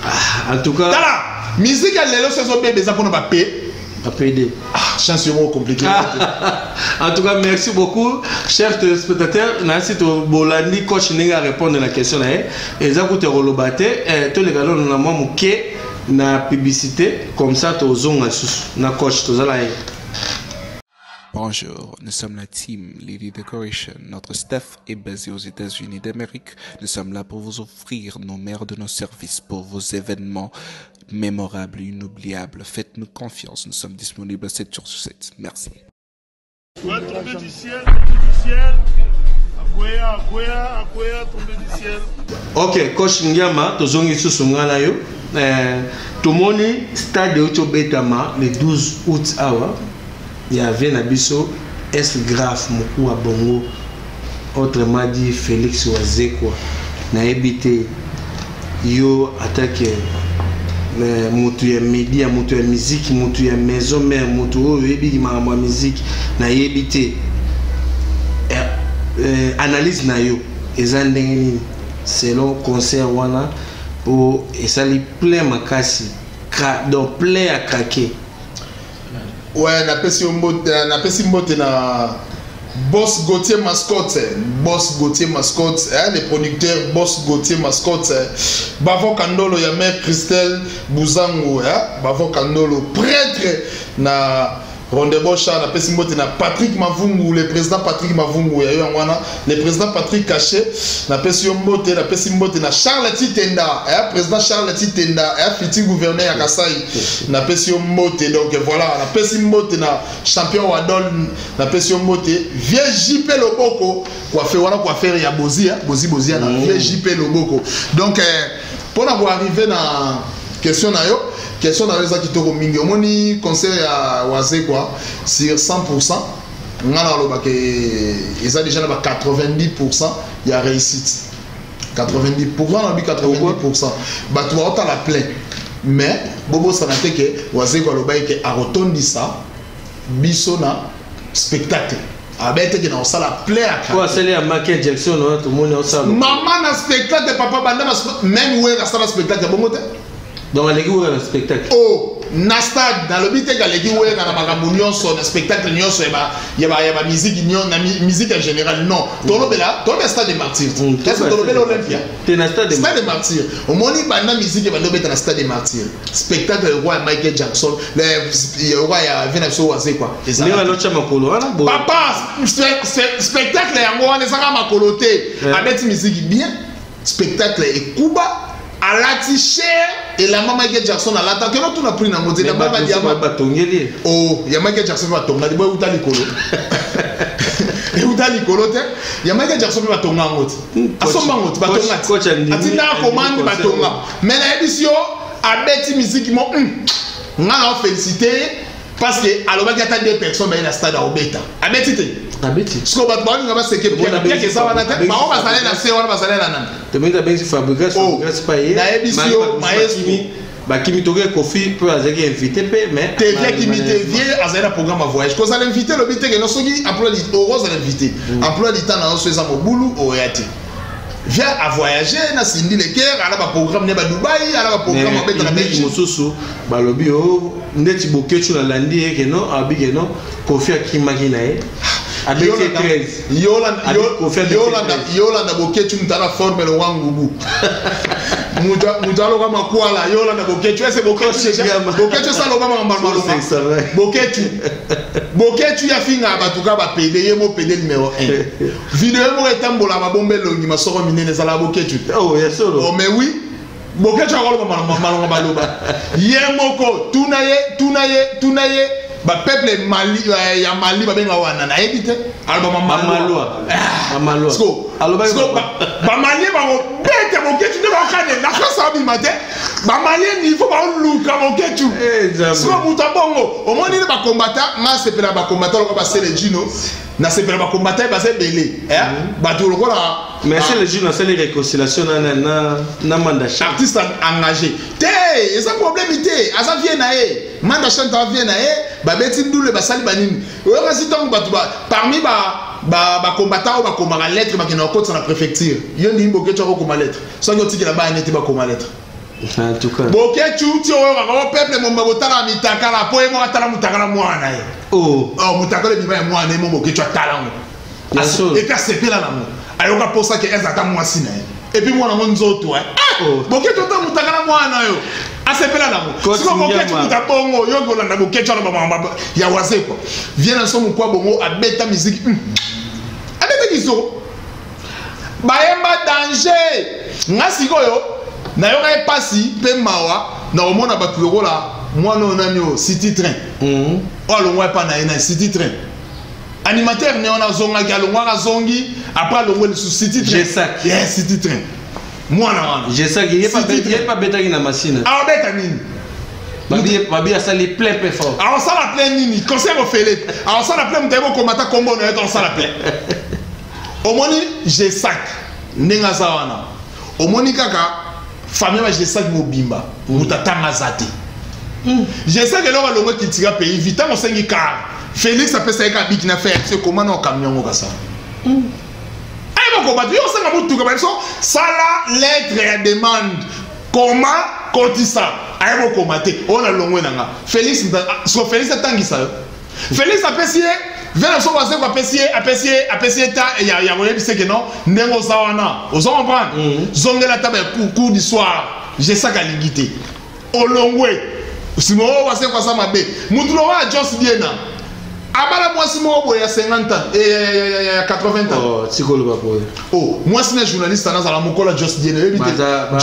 [SPEAKER 1] Ah, en tout cas.
[SPEAKER 2] Tala musique ya lelo, so ezobeba eza mpona bape.
[SPEAKER 1] APD.
[SPEAKER 2] Ah, chance yo moko compliqué.
[SPEAKER 1] En tout cas, merci beaucoup, chers téléspectateurs. Nasi to bolandi coach ndenge a répondre na question na ye. Eza kuta koloba te, toleka nano na mwa moke na publicité, comme ça tozonga lisusu na coach tozala ye.
[SPEAKER 4] Bonjour, nous sommes la team Lady Decoration. Notre staff est basé aux États-Unis d'Amérique. Nous sommes là pour vous offrir nos meilleurs de nos services pour vos événements mémorables et inoubliables. Faites-nous confiance, nous sommes disponibles 7 jours sur 7. Merci.
[SPEAKER 3] Va tomber du ciel, tomber du ciel. Akwea, akwea, akwea, tomber du ciel.
[SPEAKER 1] Ok, coach Ngiama, tozongi lisusu nga na yo. Tomoni stade oyo tobetama le 12 août awa ya ve na biso S Graf Mokuwa Bongo, autrement dit Félix Wazekwa. Nayebi te, yo atake motu ya media, motu ya musique, motu ya maison mère, motu oyo oyebi makambo ya musique, nayebi te, analyse na yo eza ndenge nini? Selon concert wana po esali plein makasi, donc plein à craquer.
[SPEAKER 2] Ouais, napesi yo mbote, napesi mbote na Boss Gauthier Mascotte, Boss Gauthier Mascotte, hein, les producteurs Boss Gauthier Mascotte, Bavo Kandolo ya mère Christelle Bouzango, hein, Bavo Kandolo, prêtre na Rondebosha, napesi mbote na Patrick Mavungu, le président Patrick Mavungu ya yo yango wana, le président Patrick Caché, napesi yo mbote, napesi mbote na Charles Titenda, hein, président Charles Titenda, hein, futur gouverneur ya Kasai, napesi yo mbote. Donc voilà, napesi mbote na champion Wadol, napesi yo mbote, vieux JP Loboko, coiffeur wana, coiffeur ya Bozi, hein, Bozi Bozi na vieux JP Loboko. Donc mpona koarriver na question na yo, question na yo eza kitoko mingi. Omoni concert ya Wazekwa, sur 100%, nga na alobaka eza déjà na ba 90% ya réussite. 90, pourquoi nalobi 90? Bato baotala plein, mais bobosana te ke Wazekwa alobaki ke akotondisa biso na spectacle, abe te ke na kosala plein ya
[SPEAKER 1] Po asali ya Michael Jackson wana, tomoni osala.
[SPEAKER 2] Mama, na spectacle, papa, banda na même Wera asala spectacle bongo te.
[SPEAKER 1] Donc aleki Wera na spectacle?
[SPEAKER 2] Oh, na stade, nalobi te aleki Wera na makambo nyonso, na spectacle nyonso ya bamiziki, na musique en général, non. Tolobela, tolobela Stade de Martyr. Est-ce que tolobela Olympia?
[SPEAKER 1] Te, na Stade.
[SPEAKER 2] Stade de Martyr. Omoni, banda musique ebanda obeta na Stade de Martyr, spectacle le roi ya Michael Jackson, le roi ya vie na biso Wazekwa.
[SPEAKER 1] Ndenge alotya makolo wana boye.
[SPEAKER 2] Papa, spectacle yango wana ezaka makolo te. Abeti musique bien, spectacle ekuba, alati cher, elamba Michael Jackson alata keno tuna prix nango te.
[SPEAKER 1] Mais
[SPEAKER 2] elamba
[SPEAKER 1] bato mosusu
[SPEAKER 2] badiama
[SPEAKER 1] batongeli ye.
[SPEAKER 2] Oh, ya Michael Jackson mpe batongaki bo euta likolo, euta likolo te. Ya Michael Jackson mpe batonga yango te, asomba yango te, batonga
[SPEAKER 1] coach
[SPEAKER 2] te,
[SPEAKER 1] andimi
[SPEAKER 2] atinda commande,
[SPEAKER 1] concert.
[SPEAKER 2] Batonga. Mais nayebisi yo, abeti musique mo nga na ofélicité ye parce que alobaki ata deux personnes baye na stade, aobeta, abeti te.
[SPEAKER 1] Abeti.
[SPEAKER 2] Siko bato baolinga baseke.
[SPEAKER 1] Bona
[SPEAKER 2] piaka eza wana te. Bango bazali na se wana, bazali na nani?
[SPEAKER 1] Tomeki, abengisi Fabregas.
[SPEAKER 2] Oh,
[SPEAKER 1] Fabregas pa ye.
[SPEAKER 2] nayebisi
[SPEAKER 1] Maki
[SPEAKER 2] yo,
[SPEAKER 1] bato mosusu
[SPEAKER 2] maestro.
[SPEAKER 1] Bakimi toke Kofi mpe azalaki invité mpe, mais
[SPEAKER 2] Te, vie akimi te, vie azali na programme ya voyage. Kozala invité elobi te keno soki emploi okozala invité, emploi du temps na yo so eza mobulu, oya te. Vie avoyage na Cindy Leker, ala baprogramme ne badubai, ala baprogramme abeta na
[SPEAKER 1] Belgique
[SPEAKER 2] Belgique.
[SPEAKER 1] Mosusu balobi o ndeti Bokecu, nalandi ye keno abi keno Kofi akimaki na ye, abeti ye 13. Abi Kofi abeti 13.
[SPEAKER 2] Yolanda Bokecu, moto ala forme lokwa ngubu, moto aloka makwala. Yolanda Bokecu ese Bokecu déjà.
[SPEAKER 1] Giama.
[SPEAKER 2] Bokecu ese aloba makambo malonga.
[SPEAKER 1] C'est vrai.
[SPEAKER 2] Bokecu, Bokecu yafinga bato ka bapede ye mo pede numéro 1. Video moko etambola, babomba elongi, masoko minene, ezala Bokecu te.
[SPEAKER 1] Oh, ya solo?
[SPEAKER 2] Oh, mais oui, Bokecu akoloba malonga, baloba ye moko. Tuna ye, tuna ye, tuna ye. Bapeuple Mali, ya Mali babenga wana, nayebi te, aloba.
[SPEAKER 1] Bamalwa, bamalwa. Alobaki
[SPEAKER 2] Bamalie bakobeta Bokecu nde bakane na France, abima te. Bamalie niveau baoluka Bokecu.
[SPEAKER 1] Eh, Nzambe.
[SPEAKER 2] Siko moto abongo, omoni nde bakombata nga sepela, bakombata lokola basele jino, nasepela bakombata ye, baza ebele, eh? Bato lokola
[SPEAKER 1] Mais c'est le jour nasali réconciliation na Manda Chante.
[SPEAKER 2] Artiste engagé te, eza problème te. Aza vie na ye, Manda Chante aza vie na ye, babeti ndule, basali banini. Oyokasi ntango bato parmi bacombattant oyo bakomaka lettre, bakenda kokotisa na préfecture. Yo ndimi Bokecu akokoma lettre soki otikela baya neti bakoma lettre?
[SPEAKER 1] En tout cas.
[SPEAKER 2] Bokecu ti oyokaka o peuple momba botala mitakala, po ye moko atala mutakala mwana ye.
[SPEAKER 1] Oh.
[SPEAKER 2] Oh, mutakala ebima ya mwana ye mo, Bokecu atala ngo.
[SPEAKER 1] Ya solo.
[SPEAKER 2] Et puis asepela nango, ayoka mposa ke eza ata mwasi na ye, et puis mwana ngo nzoto, eh. Ah!
[SPEAKER 1] Oh.
[SPEAKER 2] Bokecu ata mutakala mwana yo, asepela nango.
[SPEAKER 1] Coach
[SPEAKER 2] Siko Bokecu
[SPEAKER 1] Nyama.
[SPEAKER 2] muta bongo, yo kolanda Bokecu wana, bamama ya Wazekwa vie na so mokwa bongo, abeta musique, abeta kitoko, bayemba danger. Nga sikoyo nayoka ye pasi mpe mawa na komona bato lokola mwana oyo nani oyo, City Train, oyo alongwa epa na ye na City Train, animateur ne wana azongaki, alongwaka, azongi, après alongwe lisusu City Train.
[SPEAKER 1] Gesac.
[SPEAKER 2] Yes, City Train, mwana wana.
[SPEAKER 1] Gesac ye pa
[SPEAKER 2] City Train.
[SPEAKER 1] ye pa betaki na machine.
[SPEAKER 2] Aobeta nini?
[SPEAKER 1] Babi asali plein pe fort.
[SPEAKER 2] Aosala plein nini? Concert ofele, aosala plein? Moto ayebi okomata kombo na ye to aosala plein? Omoni Gesac ndenge aza wana, omoni kaka famille ba Gesac mobimba, moto atanga aza te. Gesac eloko alongwe Kitika Pays Vie, ntango osengi car, Félix apesa ye ka biki na fer, se koma na okamion yango kasala ayeba. Ndako bato yo osenga motuka, babiso sala lettre ya demande, koma, kotisa, aye bokoma te. Oyo na longwe na nga Félix, so Félix atangisa yo. Félix apesi ye vena so Wazekwa, apesi ye, apesi ye, apesi ye ta ya koyebisa ke non, ndenge oza wana, ozo comprendre, zongela ata ba cours du soir. Jesaka alingi te, olongwe. Nsima oyo Wazekwa aza mabe. Mutu lokola Jos Diena abala mwasi moko boye ya 50 ans, ya 80 ans.
[SPEAKER 1] Oh, tikoloba boye.
[SPEAKER 2] Oh, mwasi na journaliste ana azala mokola Jos Diena, oyebi te?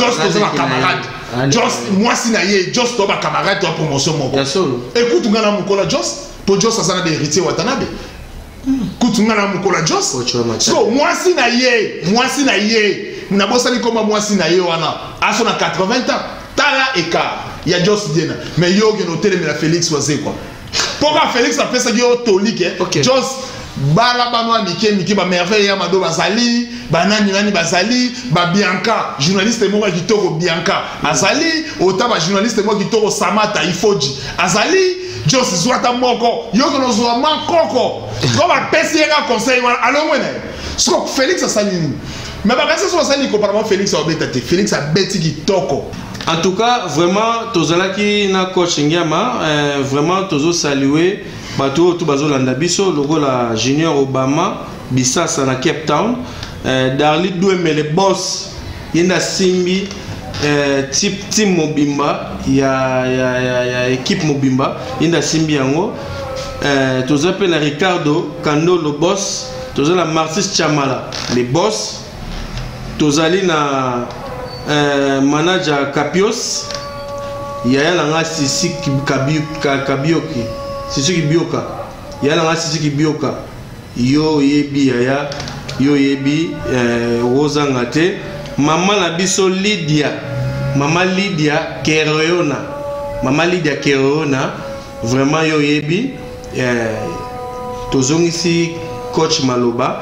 [SPEAKER 2] Jos, toza bacamarade. Jos, mwasi na ye Jos, to bacamarade, to promotion moko.
[SPEAKER 1] Ya solo.
[SPEAKER 2] Ekutu nga na mokola Jos, mpo Jos aza na bahéritier Watanabe. Kutu nga na mokola Jos.
[SPEAKER 1] Coach wa Matata.
[SPEAKER 2] So mwasi na ye, mwasi na ye, nabosani komba mwasi na ye wana, aso na 80 ans. Tala écart ya Jos Diena. Mais yo okende otelemela Félix Wazekwa mpo ka Félix apesaki yo tolike. Jos, bala bano ya mike mike, bamerveille ya mado bazali, banani nani bazali, babianca, journaliste moko ya kitoko Bianca azali, ota bajournaliste moko ya kitoko Samata Ifoji azali. Jos, zwata moko, yo okende ozwa makoko to bapesi ye ka conseil wana, alongwe na ye. Siko Félix asali nini? Mais bakanisi so basali likoparama, Félix abeta te. Félix abeti kitoko.
[SPEAKER 1] En tout cas, vraiment, tozalaki na coach Ngiama, vraiment tozosalue bato oyo to bazolanda biso lokola Junior Obama Bisasa na Cape Town, Darli Dwemele boss, ye nde asimbi type team mobimba ya équipe mobimba, ye nde asimbi yango. Toza mpe na Ricardo Kandolo boss, toza na Martis Chamala le boss, tozali na manager Capios, yaya na nga Sisi Kabioki, Sisi Kibioka, yaya na nga Sisi Kibioka, yo oyebi yaya, yo oyebi, ozanga te. Mama na biso Lydia, mama Lydia Kereona, mama Lydia Kereona, vraiment yo oyebi. Tozongisi coach maloba,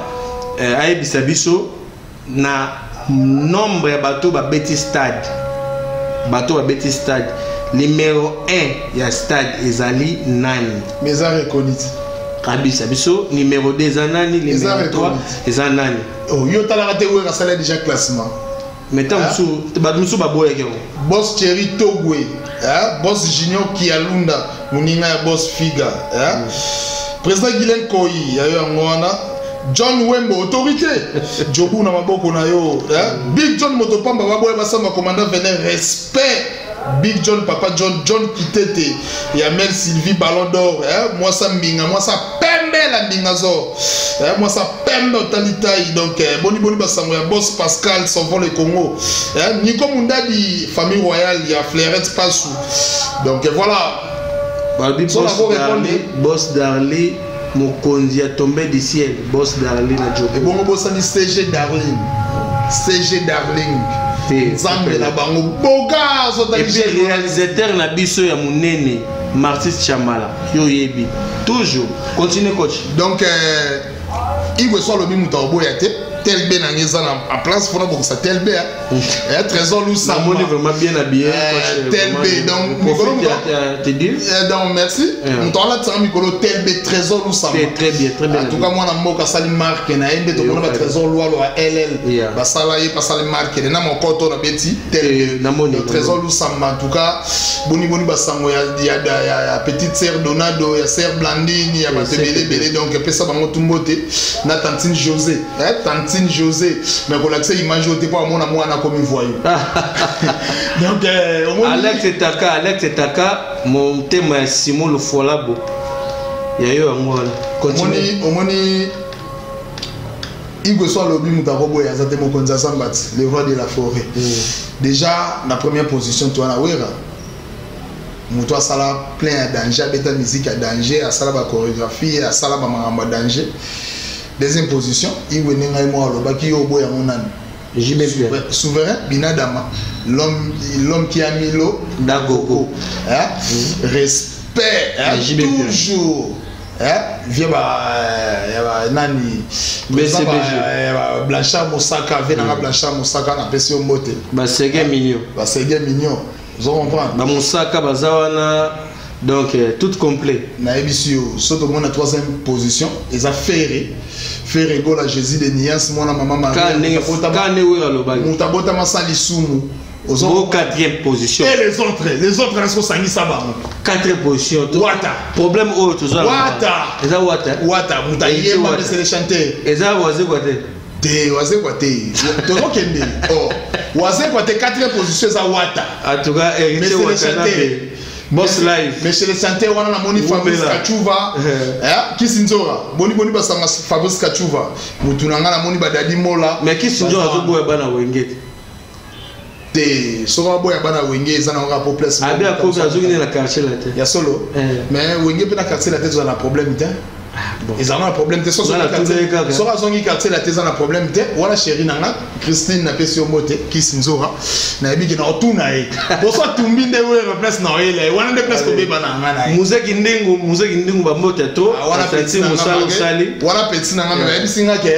[SPEAKER 1] ayebisa biso na nombre ya bato babeti stade. Bato babeti stade, numéro 1 ya stade ezali nani?
[SPEAKER 2] Mais eza reconnu te.
[SPEAKER 1] Kabisa biso numéro 2 eza nani?
[SPEAKER 2] Eza
[SPEAKER 1] Numéro 3
[SPEAKER 2] reconnu.
[SPEAKER 1] eza nani?
[SPEAKER 2] Oh, yo talaka te, oyo asala déjà classement.
[SPEAKER 1] Mais ntango mosusu bato mosusu baboyaki yango.
[SPEAKER 2] Boss Thierry Togwe, hein? Boss Junior Kialunda, moninga ya boss Figa, hein? Président Guylaine Koyi ya yo yango wana. John Wembo autorité, jobu na maboko na yo, hein? Big John Motopamba, baboya basamba, commandant Vener, respect. Big John, papa John, John Kitete ya Mel Sylvie, Ballon d'Or, hein? Mwasa mbinga, mwasa pembe la mbinga zo, hein? Mwasa pembe otali tai. Donc boni boni basango ya boss Pascal Sauvons le Congo, hein? Nico Mundadi, famille royale ya Fleurette Pasu. Donc voilà.
[SPEAKER 1] Balobi
[SPEAKER 2] So
[SPEAKER 1] boss
[SPEAKER 2] nako répondre.
[SPEAKER 1] Darli, boss Darli mokonzi ya tombé du ciel, boss Darli na jobo.
[SPEAKER 2] Ebongo bosani CG Darling, CG Darling.
[SPEAKER 1] Te,
[SPEAKER 2] Nzambe na bango boga.
[SPEAKER 1] Et puis réalisateur na biso ya monene Martis Chamala, yo oyebi toujours. Continue, coach.
[SPEAKER 2] Donc Igwe so alobi moto akoboya te. Tel b nanga eza na en place mpona bokisa tel b, hein. Trésor Lusamba.
[SPEAKER 1] Namoni vraiment bien habillé, coach,
[SPEAKER 2] tel
[SPEAKER 1] vraiment,
[SPEAKER 2] B, donc,
[SPEAKER 1] je profite
[SPEAKER 2] mikolo
[SPEAKER 1] à te dire.
[SPEAKER 2] Donc merci. Moto alatisaka mikolo tel b, Trésor Lusamba.
[SPEAKER 1] Très, très bien, très bien
[SPEAKER 2] En tout
[SPEAKER 1] habillé.
[SPEAKER 2] cas mwana mboka asali marque na ye nde tokomona.
[SPEAKER 1] Eyokani.
[SPEAKER 2] Batrésor Lwalo ya ll basala ye, basali marque na mokoto na beti tel
[SPEAKER 1] Eh,
[SPEAKER 2] B.
[SPEAKER 1] namoni,
[SPEAKER 2] Donc, Trésor
[SPEAKER 1] namoni.
[SPEAKER 2] Lusamba, en tout cas boni boni basango ya petite sœur Donado, ya sœur Blandine, ya bato
[SPEAKER 1] c'est
[SPEAKER 2] ebele ebele. Donc epesa bango tumbo te na tantine José, eh, tantine José, mais kolakisa image oyo te mpo amona mwana akomi voyou. Donc omoni.
[SPEAKER 1] Alex Etaka, Alex Etaka, motema ya Simon Lufolabo, ya yo yango wana. Continue.
[SPEAKER 2] Omoni, omoni Igwe so alobi moto akoboya aza te. Mokonzi aza mbati, le roi de la forêt. Déjà na première position to wana Wera, moto asala plein ya danger, abeta musique ya danger, asala bachorégraphie, asala bamakambo ya danger. Deuxième position Igwe, ndenge ngai moko alobaki, yo oboya yango nani?
[SPEAKER 1] JB.
[SPEAKER 2] Souverain Binadama, l'homme qui a mis l'eau
[SPEAKER 1] Dagogo.
[SPEAKER 2] Hein? Respect, hein?
[SPEAKER 1] JB.
[SPEAKER 2] Toujours, hein? Vie ba ya ba nani?
[SPEAKER 1] BCBG.
[SPEAKER 2] Ba Blanchard Mosaka, vie nanga Blanchard Mosaka, napesi yo mbote.
[SPEAKER 1] Basege mignon.
[SPEAKER 2] Basege mignon, ozo comprendre.
[SPEAKER 1] Bamosaka baza wana. Donc tout complet.
[SPEAKER 2] Nayebisi yo, so tomona troisième position eza Ferre, Ferre Gola, Jésus de Nias, mwana mama.
[SPEAKER 1] Maria, oyo alobaki.
[SPEAKER 2] Moto abotama sa lisumu.
[SPEAKER 1] Au quatrième position.
[SPEAKER 2] Et les autres, les autres, est-ce osangisa bango?
[SPEAKER 1] Quatrième position.
[SPEAKER 2] Wata.
[SPEAKER 1] Problème oyo toza.
[SPEAKER 2] Wata.
[SPEAKER 1] Eza Wata.
[SPEAKER 2] Wata moto ayemba, c'est le chanteur.
[SPEAKER 1] Eza Wazekwa te.
[SPEAKER 2] Te, Wazekwa te, tozokende. Oh, Wazekwa te, quatrième position eza Wata.
[SPEAKER 1] En tout cas, Héritier Watanabe, Boss Live.
[SPEAKER 2] Mais chez les chanteurs wana, namoni Fabrice Kachuva, Kisi Nzora, boni boni basanga. Fabrice Kachuva, mutu na nga, namoni badadi Mola.
[SPEAKER 1] Mais Kisi Nzora azoboya bana Wenge.
[SPEAKER 2] Te, soki baboya bana Wenge, eza nango kaka po place.
[SPEAKER 1] Abi akomi, azoki nde na Quartier la te.
[SPEAKER 2] Ya solo, mais Wenge mpe na Quartier la te toza na problème te, ezalaka na problème te. Soki azongi Quartier la te, eza na problème te. Wana chéri na nga Christine, napesi yo mbote. Kisi Nzora, nayebi ke na otuna ye boso atumbi nde wera place na oyela ye wana nde place kobeba na nga na ye.
[SPEAKER 1] Muzeki Ndingu, Muzeki Ndingu, bambote to mosala osali.
[SPEAKER 2] Wana petit na nga, me bayebisi nga ke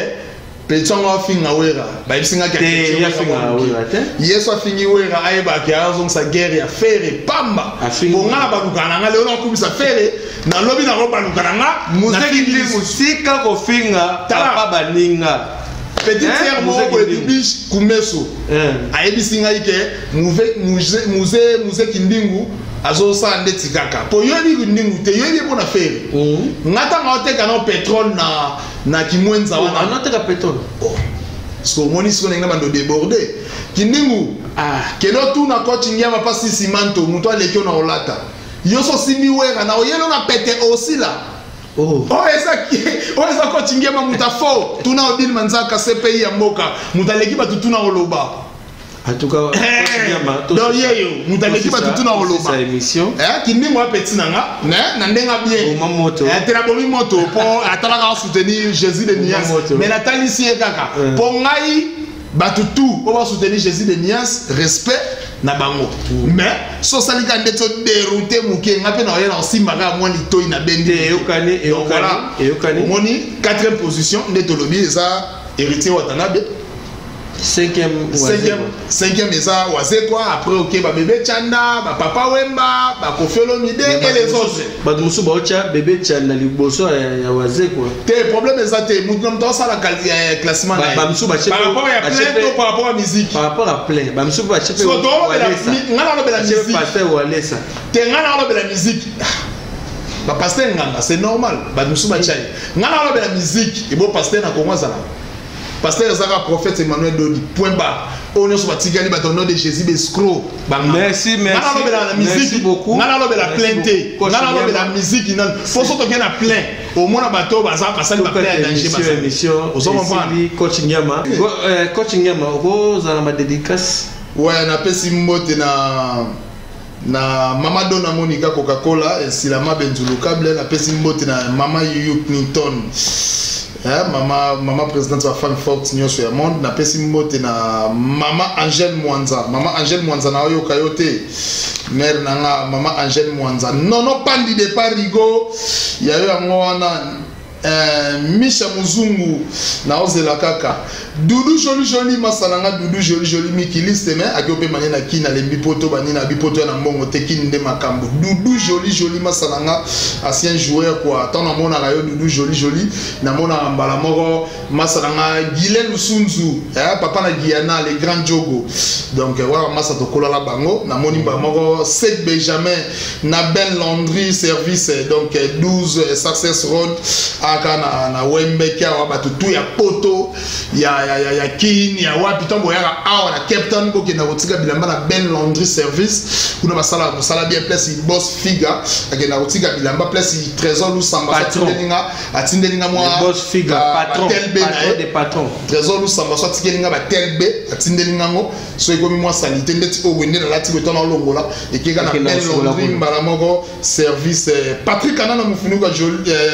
[SPEAKER 2] petit yango afinga Wera, bayebisi nga ke ye so afingi Wera, ayebaki azongisa guerre ya Ferre pamba. Bonga na baluka na nga lelo, nakumisa Ferre, nalobi nango baluka na nga.
[SPEAKER 1] Muzeki Ndingu, sika kofinga papa baninga.
[SPEAKER 2] Petite sœur moko boye, Bibiche Kumeso, ayebisi ngai ke Muzeki Ndingu azosala ndeti kaka po yoyebi Ndingu te, yoyebi mpona Ferre. Nga ntango aoteka no pétrole na Kimwenza wana.
[SPEAKER 1] Anoteka pétrole?
[SPEAKER 2] Siko omoni, siko ndenge bando déborde Kindingu, kende otuna coach Ngiama mpasi Simanto, moto aleki yo na olata. Yo so osimbi Wera na oyeli na pete osila. Oyo eza coach Ngiama, moto afo tuna Odile Manzaka, CPI ya mboka, moto aleki bato tuna oloba.
[SPEAKER 1] En tout cas,
[SPEAKER 2] donc yeyo moto aleki bato tuna oloba.
[SPEAKER 1] Émission.
[SPEAKER 2] Kindingo apeti na nga na ndenge bien te, nabomi moto mpo atalaka soutenir Jésus de Nias, mais natalisi ye kaka mpo ngai bato tout oyo basoutenir Jésus de Nias, respect na bango. Mais so osali kaka ndeti odéroute moke, nga mpe na oye na osimba kaka mwa litoi na bendi.
[SPEAKER 1] Eyokani, eyokani.
[SPEAKER 2] Omoni, quatrième position nde tolobi eza Héritier Watanabe.
[SPEAKER 1] Cinquième?
[SPEAKER 2] Cinquième eza Wazekwa, après oke babebe Chanda, bapapa Wemba, baKoffi Olomide et les autres.
[SPEAKER 1] Bato mosusu baotya Bebe Chanda liboso ya Wazekwa.
[SPEAKER 2] Te, problème eza te, mutu na moto asala classement na ye.
[SPEAKER 1] Bamosusu
[SPEAKER 2] par rapport ya plein to par rapport à musique?
[SPEAKER 1] Par rapport à plein. Bamosusu batie
[SPEAKER 2] mpe nga nalobela musique.
[SPEAKER 1] Pasteur Walesa.
[SPEAKER 2] Te, nga nalobela musique. Bapasteur nganga, c'est normal, bato mosusu batya ye. Nga nalobela musique. Ebo pasteur na Kongo azala pasteur ezaka prophète Emmanuel Dodi, point barre. Oyo nyonso batikali bato au nom de Jésus, baescroc.
[SPEAKER 1] Merci, merci.
[SPEAKER 2] Nga nalobela na musique, nga nalobela plein te, nga nalobela musique nanu. Fo so tokei na plein, omona bato oyo baza basali baplein ya danger.
[SPEAKER 1] Émission.
[SPEAKER 2] Ozo comprendre?
[SPEAKER 1] Coach Nyama, coach Nyama, okozala ma dédicace.
[SPEAKER 2] Ouais, napesi mbote na mama Dona Monika Coca-Cola, Esilama Benzulu Kable. Napesi mbote na mama Yuyu Clinton, mama présidente ya femme forte nyonso ya monde. Napesi mbote na mama Angèle Mwanza. Mama Angèle Mwanza, na oyoka yo te, mare na nga mama Angèle Mwanza. Nono Pandi de Parigo ya yo, yango wana. Misha Muzungu, naozela kaka Dudu Joli Joli, masala nga Dudu Joli Joli, mikiliste me aki opema nde na Kini, alembi poto banini abi poto ya na mbongo te, Kini nde makambo. Dudu Joli Joli, masala nga ancien joueur quoi. Ntango namonaka yo Dudu Joli Joli, namonaka mbala moko masala nga Gilen Lusunzu, papa na Guyana, le grand Jogo. Donc wana masa tokolala bango, namoni mbala moko Sek Benjamin na Ben Landry Service, donc 12 Success Road, aka na Wembeke awa. Bato tu ya poto ya Kini, ya wapi, ntango boyaka awa na Cape Town, bokenda kotika bilamba na Ben Landry Service. Kuna basalaka mosala bien. Place Boss Figa akenda kotika bilamba, place Trésor Lusamba atindelinga mwa
[SPEAKER 1] telbe
[SPEAKER 2] na ye. Trésor Lusamba so atikelinga batelbe, atindelinga ngo so ekomi mwa saleté ndeti oyo boye nde nalati boye, tona olongola ekeka na Ben Landry mbala moko service. Patrick Anana Mofunuka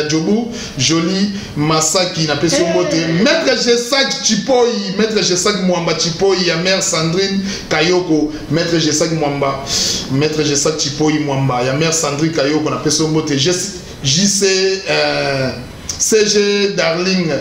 [SPEAKER 2] Jobu Joli Masaki, napesi yo mbote. Maître Gesak Chipoi, maître Gesak Mwamba Chipoi ya mère Sandrine Kayoko, maître Gesak Mwamba, maître Gesak Chipoi Mwamba ya mère Sandrine Kayoko, napesi yo mbote. JC CG Darling,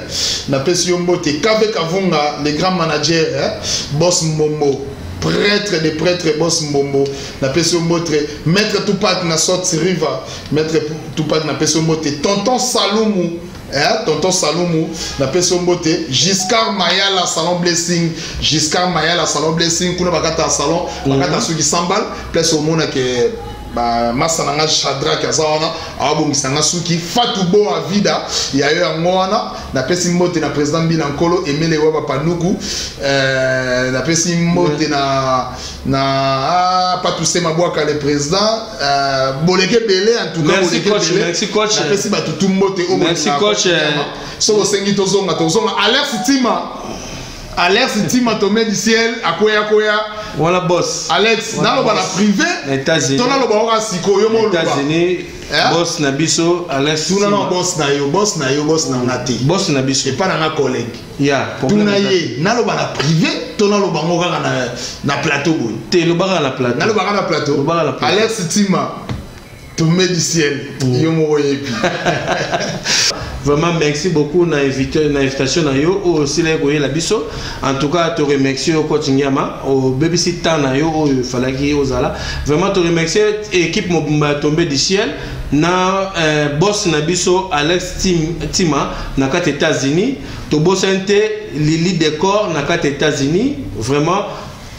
[SPEAKER 2] napesi yo mbote. KV Kavunga, le grand manager, hein? Boss Mbombo. Prêtre de prêtre boss Mbombo, napesi yo mbote. Maître Tupac na Sot River, Maître Tupac napesi yo mbote. Tonton Salumu, eh, Tonton Salumu, napesi yo mbote. Giscard Mayala Salon Blessing, Giscard Mayala Salon Blessing, kuna bakata salon, bakata soki 100 balles, place omona ke ba masa na nga Shadrach aza wana awabongisa nga suki. Fatou Bo Avida ya yo yango wana, napesi mbote na président Mbila Nkolo Emele wa Bapanuku, napesi mbote na Patou Mabwaka le président, Boleke Bele en tout cas.
[SPEAKER 1] Merci
[SPEAKER 2] Boleke
[SPEAKER 1] coach,
[SPEAKER 2] Bele.
[SPEAKER 1] Merci coach.
[SPEAKER 2] Napesi bato tu mbote oyo
[SPEAKER 1] Merci
[SPEAKER 2] bolingaka
[SPEAKER 1] coach.
[SPEAKER 2] Nyama. Soki osengi tozonga, tozonga. Alex Tima, Alex Tima, tombé du ciel, akoya koya.
[SPEAKER 1] Voilà boss.
[SPEAKER 2] Alex,
[SPEAKER 1] Voilà,
[SPEAKER 2] naloba na
[SPEAKER 1] boss.
[SPEAKER 2] privé.
[SPEAKER 1] Na États-Unis.
[SPEAKER 2] To naloba oka sikoyo mo loba.
[SPEAKER 1] États-Unis,
[SPEAKER 2] Eh?
[SPEAKER 1] boss na biso Alex.
[SPEAKER 2] Tuna na
[SPEAKER 1] Tima.
[SPEAKER 2] boss na yo, boss na yo, boss na nga te.
[SPEAKER 1] Boss na biso.
[SPEAKER 2] Epa na nga collègue.
[SPEAKER 1] Ya, problème
[SPEAKER 2] Tuna
[SPEAKER 1] eza.
[SPEAKER 2] ye, naloba na privé, to naloba ngo kaka na plateau boye.
[SPEAKER 1] Te, lobaka na plateau.
[SPEAKER 2] Naloba kaka na plateau.
[SPEAKER 1] Lobaka na plateau.
[SPEAKER 2] Alex Tima, tombé du ciel. Yo moko yebi.
[SPEAKER 1] Vraiment merci beaucoup na invité, na invitation na yo oyo osila koyela biso. En tout cas to remercier yo coach Ngiama, obebisi temps na yo oyo efalaki ozala. Vraiment to remercier équipe mobimba ya tombé du ciel na boss na biso Alex Tima na kati États-Unis. Tobosani te Lili Décor na kati États-Unis. Vraiment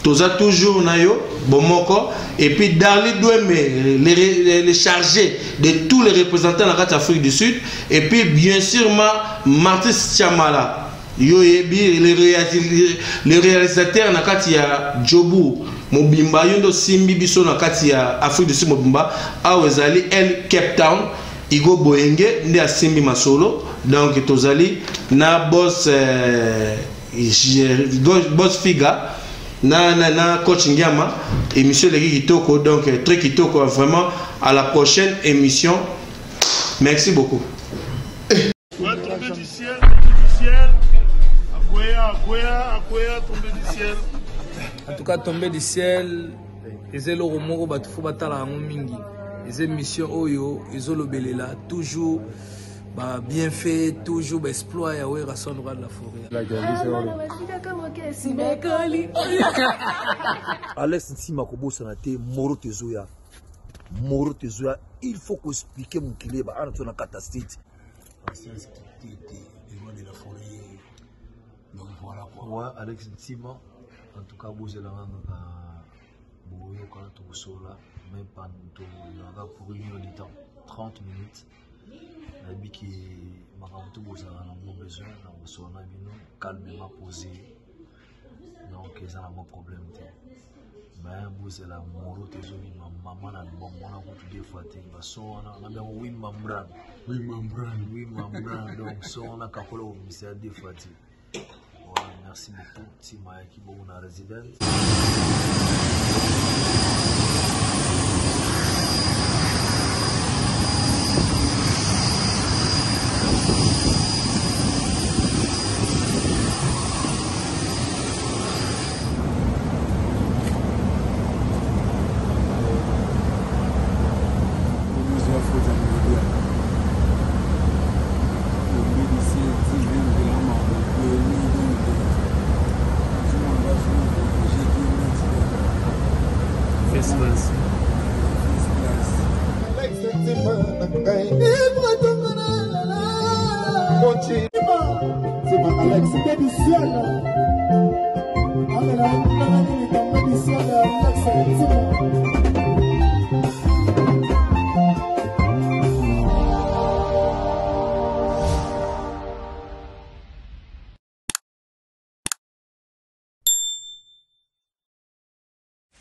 [SPEAKER 1] toza toujours na yo bomoko. Et puis Darly Doueme, le chargé de tous les représentants na kati Afrique du Sud. Et puis bien sûr ma Martis Chamala yo yebi le réalisateur na kati ya Jobu mobimba, yo ndo simbi biso na kati ya Afrique du Sud mobimba. Awa ezali El Cape Town, Igo Boyenge nde asimbi masolo. Donc tozali na boss Figa na coach Ngiama. Émission eleki kitoko, donc très kitoko vraiment. À la prochaine émission, merci beaucoup.
[SPEAKER 3] Ouais, tombé du ciel, tombé du ciel. Akwea, akwea, akwea, tombé du ciel.
[SPEAKER 5] En tout cas, tombé du ciel, eza eloko moko bato fo batala yango mingi. Eza émission oyo ezolobelela toujours ba bienfait, toujours ba exploit ya Werrason, roi de la forêt.
[SPEAKER 6] Alex Ntima kobosana te, moro tezoya. Moro tezoya, il faut ko expliquer mokili ba ana tona kata state.
[SPEAKER 7] Princesse Kitete, le roi de la forêt. Donc voilà quoi.
[SPEAKER 6] Ouais, Alex Ntima, en tout cas, bozela nga boyoka tokosola, même pas toyaka pour une heure du temps, 30 minutes. Nayebi ke makambo to bozala nango besoin na kosola na bino calmement posé, donc eza nango problème te. Mais bozela moro tezobima mama na album wana kutu deux fois te, baso wana na bango Wimba Brand.
[SPEAKER 7] Wimba Brand.
[SPEAKER 6] Wimba Brand, donc so wana kakola komisa ya deux fois te. Voilà, merci beaucoup Tima yaki bongo na résident.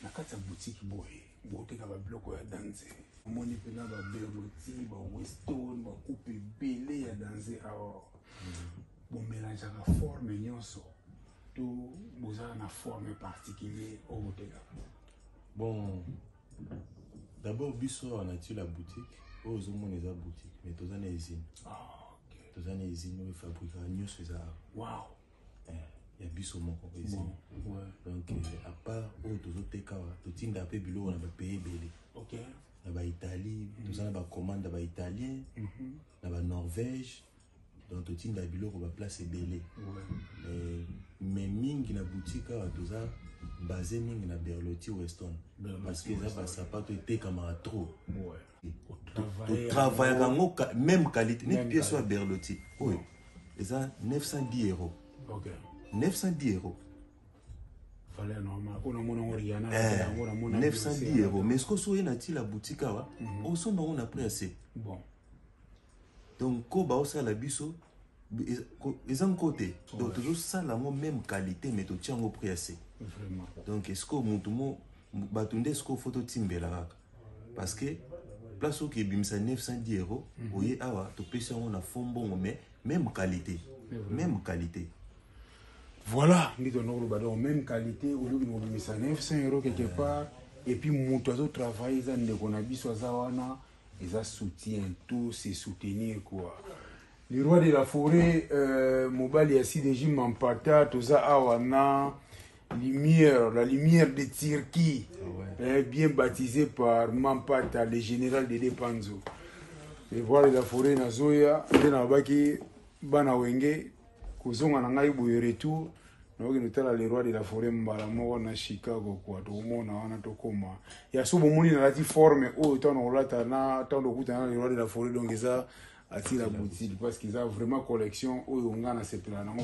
[SPEAKER 7] Na kati ya boutique boye botekaka biloko ya danse, omoni mpena baberoti, baweston, bakupe ebele ya danse awa. Bomélangeaka forme nyonso to bozala na forme particulier oyo botekaka?
[SPEAKER 8] Bon, d'abord biso awa na ti la boutique oyo ozomona eza boutique, mais toza na usine. Toza na usine oyo efabrikaka nyonso eza awa. Ya biso moko usine.
[SPEAKER 7] Bon, ouais.
[SPEAKER 8] Donc à part oyo tozoteka awa, totindaka mpe biloko na bapays ebele. Na baitalie, toza na bacommande ya baitalien, na banorvège. Donc totinda biloko baplace ebele, mais mingi na boutique awa toza basé mingi na Berlotti Weston, parce que eza basapato etekamaka trop. Totravaillaka yango même qualité, neti pièce oyo ya Berlotti oyo eza 910 euros. 910 euros.
[SPEAKER 7] Valeur normale oyo namona yango Rihanna.
[SPEAKER 8] Yango namona 910 euros, mais soki oso oye na ti la boutique awa, osomba yango na prix ya se.
[SPEAKER 7] Bon.
[SPEAKER 8] Donc ko baosala biso eza nko te, donc tozosala yango même qualité, mais totia yango prix ya se. Donc est-ce que motu mo bato nde est-ce que faut totimbela kaka, parce que place oyo ebimisa 910 euros, oye awa topesi yango na fond mbongo, mais même qualité, même qualité.
[SPEAKER 7] Voilà nde tona koloba, donc même qualité, olobi na kobimisa 900 euros quelque part, et puis moto azotravaille eza ndeko na biso aza wana, eza soutien, tout c'est soutenir quoi. Le roi de la forêt, mobali ya CDJ Mampata, toza awa na lumière, la lumière de Turquie, bien baptisé par Mampata, le général de Depanzo, le roi de la forêt. Nazoya nde nalobaki bana Wenge, kozonga na ngai boye, retour naokende otala le roi de la forêt mbala moko na Chicago kwa tokomona wana tokóma ya so. Bomoni nalati forme oyo ntango nakolata na ntango tokutana na le roi de la forêt, donc eza ati la boutique, parce que eza vraiment collection oyo nga nasepela nango.